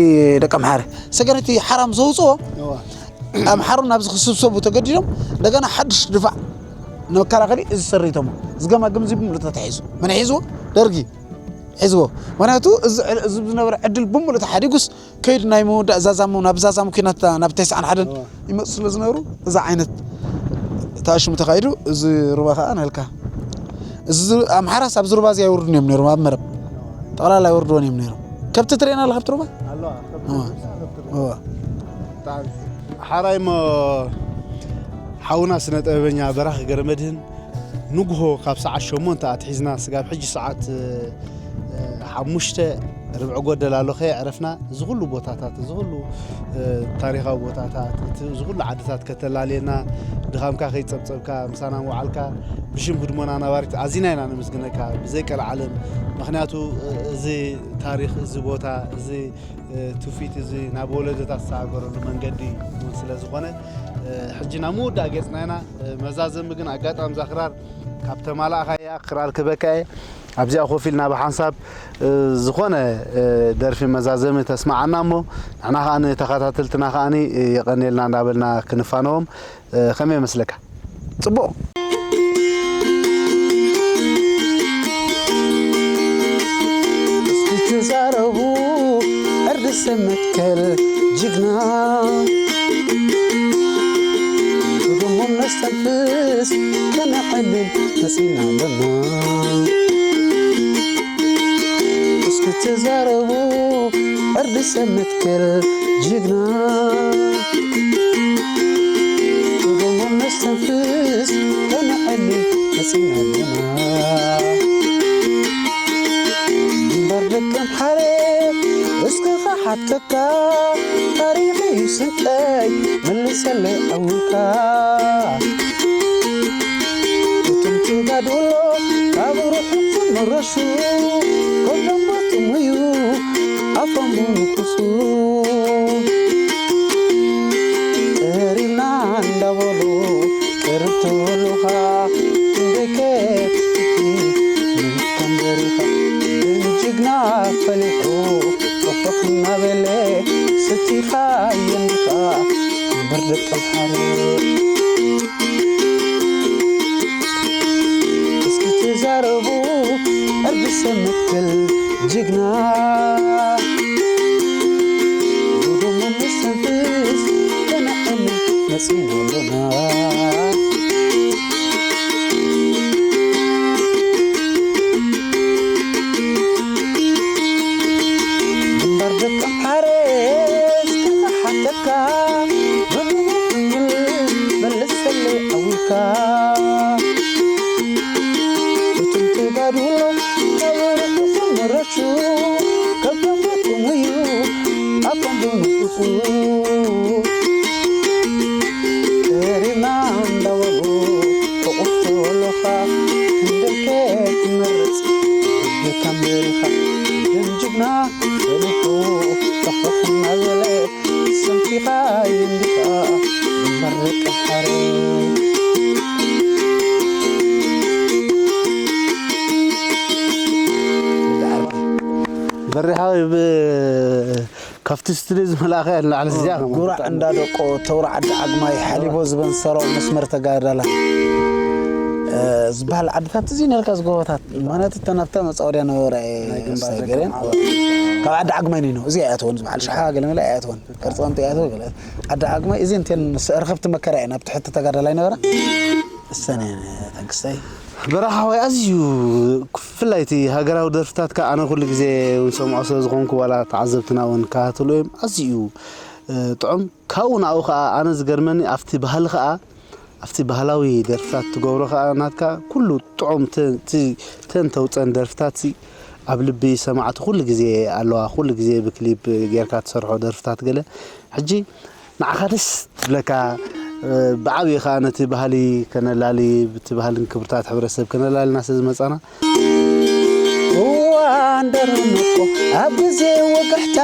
ደቂ ኣምሓረ። ሰገነቲ ሓራም ዘውፅኦ፣ እዎ። ኣምሓሩ ናብዚ ክስብሰቡ ተገዲዶም፣ እንደገና ሓድሽ ድፋዕ ንመከላኸሊ እዚ ሰሪቶሞ። እዚ ገማግም እዚ ብምሉእ ተታሒዙ። መን ሒዝዎ? ደርጊ ሒዝዎ። ምኽንያቱ እዚ ዕል-፣ እዚ ዝነበረ ዕድል ብምሉእ ተሓዲጉስ ከይዱ ናይ ምውዳእ ዛዛሙ፣ ናብ ዛዛሙ ኲናት ናብ ተስዓን ሓደን እዋ። ይመፁ ስለ ዝነበሩ፣ እዛ ዓይነት ተኣሽሙ ተኻይዱ፣ እዚ ሩባ ከዓ ናልካ። እዚ ኣምሓራስ ኣብዚ ሩባ እዚ ኣይወርዱን እዮም ነይሮም፣ ኣብ መረብ። ጠቕላላ ኣይወርድዎን እዮም ነይሮም። ከብቲ ትርእየና ኣላ፣ ከብቲ ሩባ? ኣለዋ፣ ከብቲ እዋ። ሩባ፣ ከብቲ ሩባ። እዋ። ብጣዕሚ። ሓራይ እሞ ሓውና ስነ ጥበበኛ በራኺ ገረመድህን ንግሆ ካብ ሰዓት ሸሞንተ ኣትሒዝና ስጋብ ሕጂ ሰዓት፣ እ፣ ሓሙሽተ ርብዒ ጎደል ኣሎ ከየዕረፍና፣ እዚ ኩሉ ቦታታት፣ እዚ ኩሉ፣ እ፣ ታሪኻዊ ቦታታት፣ እቲ፣ እዚ ኩሉ ዓድታት ከተላልየና፣ ድኻምካ ከይጸብጸብካ፣ ምሳና ምውዓልካ፣ ብሽም ህድሞና ነባሪት ኣዚና ኢና ነመስግነካ፣ ብዘይ ቀልዓለም። ምኽንያቱ፣ እ፣ እዚ ታሪኽ፣ እዚ ቦታ፣ እዚ እ፣ ትውፊት እዚ ናብ ወለዶታት ዝተሰጋገረሉ መንገዲ እውን ስለ ዝኾነ፣ እ፣ ሕጂ ናብ ምውዳእ ገጽና ኢና። እ፣ መዛዘሚ ግን ኣጋጣሚ እዛ ክራር ካብ ተማላእካያ ክራር ክበካ እየ። ኣብዚኣ ኮፍ ኢልና ብሓንሳብ፣ እ፣ ዝኾነ፣ እ፣ ደርፊ መዛዘሚ ተስማዓና እሞ ንሕና ከኣ ንተኸታተልትና ከኣ፣ እ፣ የቐንየልና እንዳበልና ክንፋነዎም። እ፣ ከመይ ይመስለካ? ጽቡቕ። እስኪ ተዛረቡ፣ ዕርዲ ሰብ መትከል ጅግና። ብደሞም ነስተንፍስ፣ ከነዕልል መጺና ኣለና። ዘረቡ ዕርዲ ሰብ መትከል ጅግና፣ ደሞ መስተንፍስ ከነዕሊ መጺና ኣለና። ግንባር ደቀምሓረ እስከ ክሓተካ፣ ታሪኸይ ስንቀይ መልሰለይ ኣውካ። እቶም ተጋድሎ ካብ ርሑቕ ዝመረሹ፣ ኮሎም ጥሙዩ ኣፎም ብንኩሱ። ቀሪብና እንዳበሉ ቀርብ ተበሉኻ፣ ክንደይ ከፊትኒ ምልካ እምበሪኻ። ግን ጅግና ፈሊሑ ጥፍኽ እናበለ፣ ስቲኻ የንዲኻ እምበር ደቀምሓረ። እስኪ ተዛረቡ ዕርዲ ሰብ መትከል ጅግና፣ ብደሙ ንስተንፍስ ከነዕልል መጺና ኣለና። ግንባር ደቀምሓረ እስኪ ክሓተካ፣ በሉ መልሰለይ ኣውካ። እቶም ተጋድሎ ካብ ርሑቕ ዝመረሹ፣ ካብ ደሞም እዩ ኣፎም ብንኩሱ። ቀሪብና እንዳበሉ ሕቑፍ ተበሉኻ፣ ክንደይ ከ ትመርጽ፣ እጆካ እምበሪኻ። ደም ጅግና ፈሊሑ፣ ጠፍጠፍ እናበለ፣ ሰንፊኻ የንዲኻ ግንባር ደቀምሓረ። በሪሓዊ ብ-፣ ካብቲ ስቱድዮ ዝመላእኸ ንላዕሊ እዚኣ ከማን ጉራዕ ብጣዕሚ እንዳደቆ፣ ተውራ ዓዲ ዓግማይ፣ ሓሊቦ ዝበንሰሮ መስመር ተጋዳላይ፣ እ፣ ዝበሃል ዓድታት እዚ ነርካ ዝጎቦታት፣ ማለት እተን ኣብታ መጻወድያ ነበረ፣ ናይ ግንባር ሳይ ገሬን። ካብ ዓዲ ዓግማይ ነይኑ፣ እዚ ኣይኣተወን፣ ዝበሃል ሸሓ ገለ መለ ኣይኣተወን። ቅርጺ ቀምጢ ኣይኣተወ ገለ። ዓዲ ዓግማይ፣ እዚ እንተን ስ-፣ ርኸብቲ መከራ እየን፣ ኣብቲ ሕቲ ተጋዳላይ ነበረ። እሰን እየን፣ ተንክስተይ። በረኻ ወይ ኣዝዩ ክፍላይ እቲ ሃገራዊ ደርፍታትካ ኣነ ኩሉ ግዜ እውን ሰምዖ ስለ ዝኾንኩ ዋላ ተዓዘብትና እውን ክከታተሉ እዮም። ኣዝዩ እዩ፣ እ፣ ጥዑም። ካብኡ ንኣኡ ኸኣ ኣነ ዝገርመኒ ኣብቲ ባህሊ ኸኣ ኣብቲ ባህላዊ ደርፍታት ትገብሮ ኸኣ ናትካ ኩሉ ጥዑም ተ-፣ እቲ ተን ተውጸን ደርፍታትሲ ኣብ ልቢ ሰማዕቲ ኩሉ ግዜ ኣለዋ። ኩሉ ግዜ ብክሊፕ ጌርካ ትሰርሖ ደርፍታት ገለ። ሕጂ ንዓኻ ደስ ትብለካ፣ እ፣ ብዓብዪ ኸኣ ነቲ ባህሊ ከነላሊ፣ ብቲ ባህልን ክብርታት ሕብረተሰብ ከነላልና ስለ ዝመጻና፣ እዋን ደርመቆ ኣብ ግዜ ወጋሕታ፣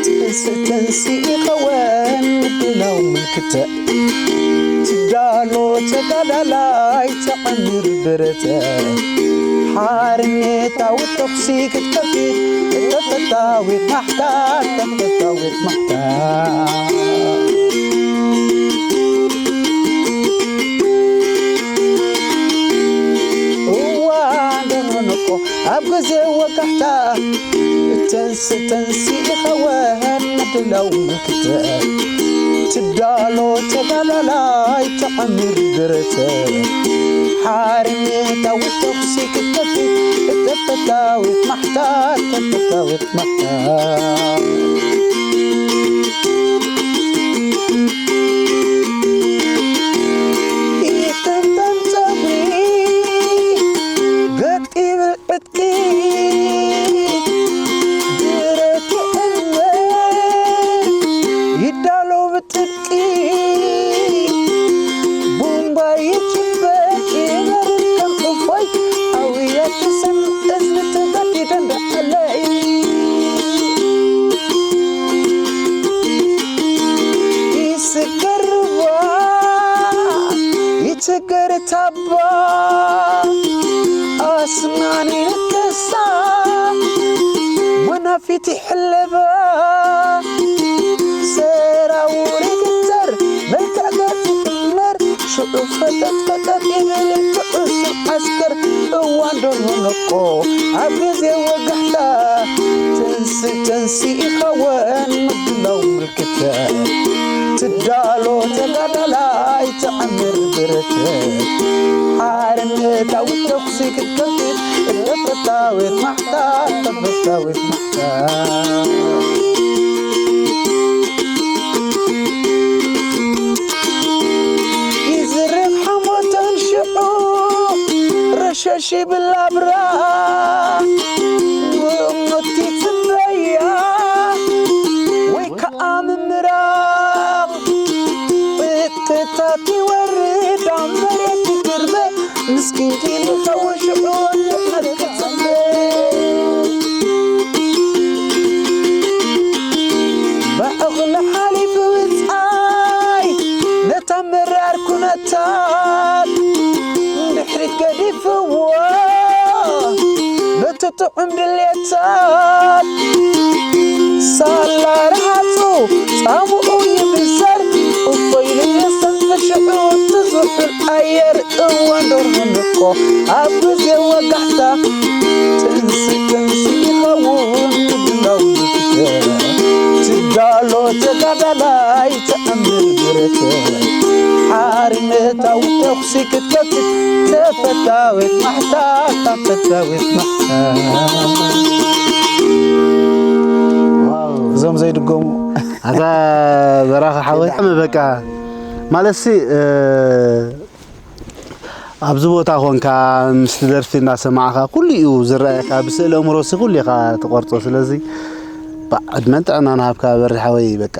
ጥንሲ ጥንሲ ይኸውን ምድላው ምልክተ። ትዳሎ ተጋዳላይ ተቐምር ብረተ። ሓርነታዊ ተኹሲ ክትከፍት፣ ተፈታዊት ማሕታ፣ ተፈታዊት ማሕታ። እዋን ደርመቆ ኣብ ግዜ ወጋሕታ፣ ተንስ ተንስ ይኸውን ምድላው ምልክተ። ትዳሎ ተጋዳላይ ተቐምር ብረተ። ሓርነታዊ ተኹሲ ክትከፍት፣ ተፈታዊት ማሕታ፣ ተፈታዊት ማሕታ። ይጥምጠም ጸጉሪ፣ ገጥ ይብል ዕጥቂ፣ ድረቱ እምበር ይዳሎ ብጥብቂ። ቡምባ ይጭበጭ ይበርድ ከም እፎይ፣ ኣውያት ትሰምዕ እዝኒ ትገዲ ደንደዓለይ። ይስገር ሩባ፣ ይትገር ታባ፣ ኣስናን ይንከሳ፣ መናፊት ይሕለባ። ሰራውር ይግተር፣ መልክዕ ገጽ ይጥመር፣ ሽዑ ፈጠጥ ፈጠጥ ይብል ትዑስ ዓስከር። እዋን ደርሆ ነቆ ኣብ ግዜ ወጋሕታ፣ ጥንሲ ጥንሲ ይኸውን ምድላው ምልክተ። ትዳሎ ተጋዳላይ ተዓምር ብረተ። ሓርነታዊ ተኹሲ ክትከፍት፣ ተፈታዊት ማሕታ፣ ተፈ- ተፈታዊት ማሕታ። ይዝረብ ሓሞተን ሽዑ ረሸሽ ይብል ኣብራ። ሞት ይጽበያ ወይ ከኣ ምምራቕ። ቅጥቅታት ይወርድ ኣብ መሬት ይግርበ። ምስኪን ኪን ይኸውን ሽዑ ወልሕ መሬት ይጽበ። ብዕቕሊ ሓሊፉ ብጻይ ነታ መራር ኩነታት ድሕሪት ገዲፍዎ ነቲ ጥዑም ድሌታት። ሳላ ረሃጹ ጻምኡ ይብሰር እፎ ኢሉ የስተንፍር ሽዑ እቲ ዝሑል ኣየር። እዋን ደርሆ ንቆ ኣብ ግዜ ወጋሕታ ጥንሲ ጥንሲ ይኸውን ምድላው ትዳሎ ተጋዳላይ ተኣምር ብረት ሓሪ ምእታው ተኹሲ ክትከፍት ተፈታዊት ማሕታ ተፈታዊት ማሕታ። እዞም ዘይድገሙ ኣታ በራኺ ሓወይ በቃ ማለትሲ ኣብዚ ቦታ ኮንካ ምስቲ ደርፊ እናሰማዕካ ኩሉ እዩ ዝረኣየካ። ብስእሊ ኣእምሮሲ ኩሉ ኢኻ ትቆርጾ። ስለዚ ባ- ዕድመን ጥዕናን ሃብካ በሪ ሓወይ። በቃ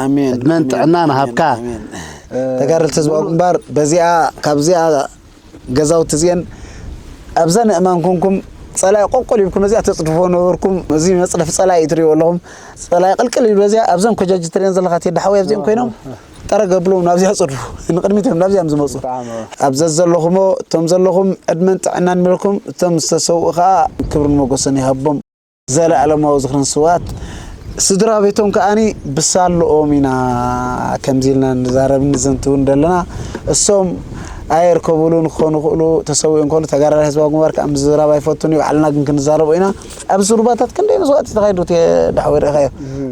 ኣሜን፣ ዕድመን ኣሜን፣ ጥዕናን ኣሜን፣ ሃብካ። ኣሜን። ተጋደልቲ ህዝባዊ ግንባር በዚኣ ካብዚኣ ገዛውቲ እዚአን ኣብዛ ንእማን ኮንኩም ጸላኢ ቆቆል ኢልኩም እዚኣ ተጽድፍዎ ነበርኩም። እዚ መጽደፊ ጸላኢ ትሪእዎ ኣለኹም። ጸላኢ ቅልቅል ኢሉ በዚኣ ኣብዘን ኮጃጅ ትሪእን ዘለኻ ቴዲ ሓወይ ኣብዚኦም ኮይኖም ጠረግ ኣብሎም ናብዚኣ ጽድፉ። ንቕድሚት እዮም ናብዚኣ እዮም ዝመጹ። ብጣዕሚ። ኣብ ዘዘለኹሞ እቶም ዘለኹም ዕድመን ጥዕናን ይመልኩም። እቶም ዝተሰውኡ ከኣ ክብርን ሞገስን ይሃቦም። ዘለኣለማዊ ዝኽርን ስውኣት ስድራ ቤቶም ከኣኒ ብሳልኦም ኢና ከምዚ ኢልና ንዛረብን ንዘንትውን ዘለና። እሶም ኣየርከቡሉን ክኾኑ ይኽእሉ፣ ተሰዊኦም ከሎ ተጋዳላይ ህዝባዊ ግንባር ከኣ ምዝራብ ኣይፈቱን እዩ። ባዕልና ግን ክንዛረቦ ኢና። ኣብዚ ሩባታት ክንደይ መስዋእቲ ተኻይዱ ዳሕወ ርኢኻዮ።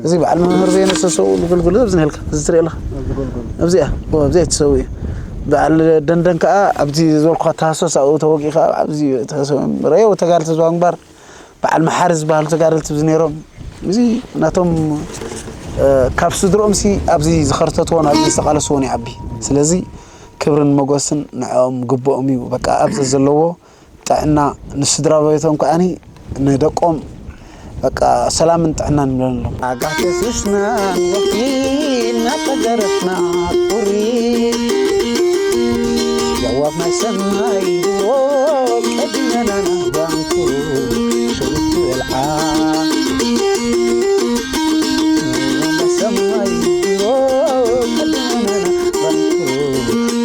እዚ በዓል መምህር ዘየነ ዝተሰውኡ ዝግልግሉ ኣብዚ ነልካ እዚ ትርኢ ኣለኻ። ኣብዚኣ፣ ኦ፣ ኣብዚኣ ተሰዊኡ። በዓል ደንደን ከኣ ኣብዚ ዝበልኩኻ ተሃሰስ ኣብኡ ተወጊኡ ከኣ ኣብዚ ተሰዊኦም። ረእዮ ተጋደልቲ ህዝባዊ ግንባር በዓል መሓሪ ዝበሃሉ ተጋደልቲ ኣብዚ ነይሮም። እዚ ናቶም፣ እ፣ ካብ ስድርኦምሲ ኣብዚ ዝኸርተትዎን ኣብዚ ዝተቓለስዎን ይዓቢ። ስለዚ ክብርን ሞገስን ንዕኦም ግብኦም እዩ። በቃ ኣብዚ ዘለዎ ጥዕና ንስድራ ቤቶም ከኣኒ ንደቆም በቃ ሰላምን ጥዕናን ይምለሎም። ኣጋህ ከሲስና ወፍሪ እናተገረፍና ቁሪ የዋፍ ናይ ሰማይ ድሮ ቀዲመና ናባንኩ ሽሩቲ ወልዓ ናይ ሰማይ ድሮ ቀዲመና ናባንኩ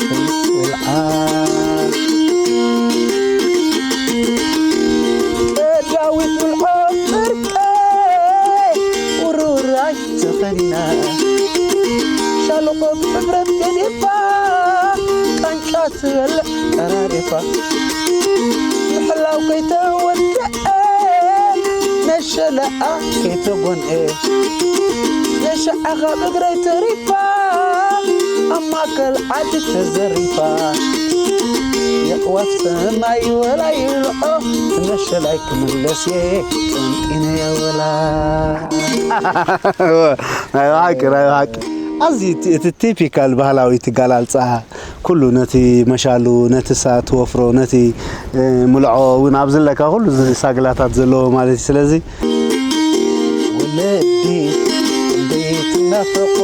ሽሩቲ ወልዓ ቀዳዊት ብልዖ ፍርቀይ ውርውራይ ተኸዲና ሻለቆ ብሕፍረት ገዲፋ ቃንጫ ትበልዕ ቀራሪፋ ምሕላው ከይተወድአ ነሸለኣ ከይተጎንአ ነሸዓ ካብ እግረይ ተሪፋ ኣብ ማእከል ዓዲ ተዘሪፋ የዕዋፍ ሰማይ ወላ ይብልዖ ነሸላይ ክምለስ እየ ጠንጢነ የወላ። ናይ ብሓቂ ናይ ብሓቂ ኣዝዩ እቲ እቲ ቲፒካል ባህላዊ ትጋላልጻ ኩሉ ነቲ መሻሉ ነቲ ሳት ወፍሮ ነቲ እ፣ ምልዖ እውን ኣብ ዝለካ ኩሉ እዚ ሳግላታት ዘለዎ ማለት እዩ። ስለዚ ወለዲ እንዴት ናፈቆ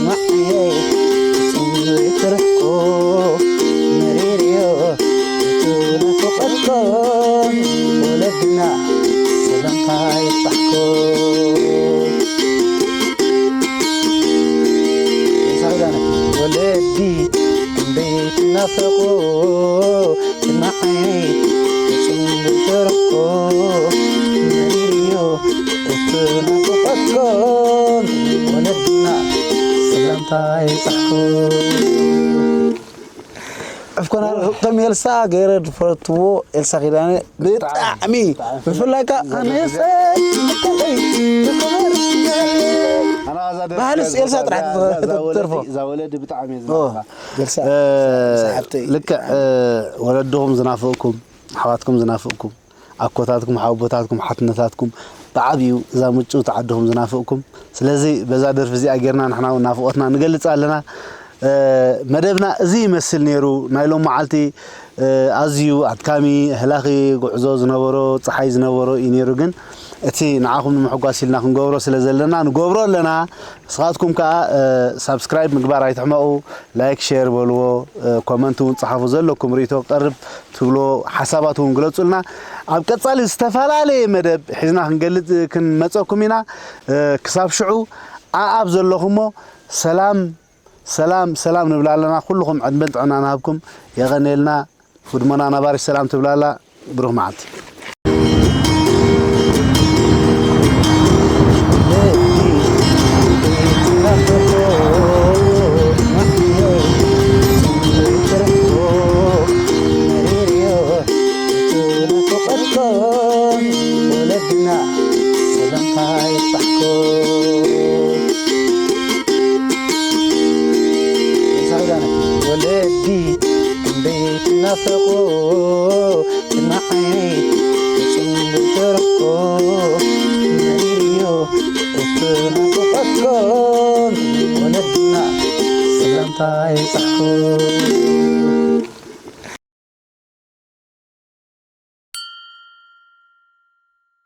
ማዕየ ፍጹም ዘይትርሕቆ መሪርዮ እቲ ናፈቆትኮ ወለድና ሰላምታ ይብጻሕኮ። ወለዲ ክንደይ ትናፈቁ ንዓይ ፍጹም ዝተረፍኩ መሪርዮ እቲ ናፍቆትኩም ወለድና ሰላምታ ይብጻሕኩም። ኣፍኮና ከም ኤልሳ ገይረ ዝፈትዎ ኤልሳ ኪዳነ ብጣዕሚ ብፍላይ ከኣ ኣነሰ ባህልስ ኤልሳ ጥራሕ ትደርፎ። እዛ ወለዲ ብጣዕሚ እየ ዝናፍቃ። ኤልሳ ሰሓብተይ። ልክዕ ወለድኹም ዝናፍቕኩም ኣሕዋትኩም ዝናፍቕኩም ኣኮታትኩም፣ ሓወቦታትኩም፣ ሓትነታትኩም ብዓብዩ እዛ ምጭውቲ ዓድኹም ዝናፍቕኩም። ስለዚ በዛ ደርፊ እዚኣ ጌርና ንሕና እውን ናፍቖትና ንገልጽ ኣለና። መደብና እዚ ይመስል ነይሩ። ናይ ሎም መዓልቲ ኣዝዩ ኣድካሚ፣ ህላኺ ጉዕዞ ዝነበሮ፣ ጸሓይ ዝነበሮ እዩ ነይሩ። ግን እቲ ንዓኹም ንምሕጓስ ኢልና ክንገብሮ ስለ ዘለና ንገብሮ ኣለና። ንስኻትኩም ከኣ ሳብስክራይብ ምግባር ኣይትሕመቑ። ላይክ፣ ሼር በልዎ። ኮመንት እውን ጸሓፉ፣ ዘለኩም ርእይቶ ክቐርብ ትብሎ ሓሳባት እውን ግለጹልና። ኣብ ቀጻሊ ዝተፈላለየ መደብ ሒዝና ክንገልጽ ክንመጸኩም ኢና። ክሳብ ሽዑ ኣኣብ ዘለኹሞ ሰላም ሰላም ሰላም ንብል ኣለና። ኩልኹም ዕድመን ጥዕና ንሃብኩም። የቐንየልና። ህድሞና ነባሪት ሰላም ትብል ኣላ። ብሩኽ መዓልቲ። ወለዲ ክንደይ ትናፈቑ፣ ንዓይ ተጽንብል ተረፎ፣ መሪርዮ እትናፍቐኩም ወለድና ሰላምታ ይብጻሕኩም።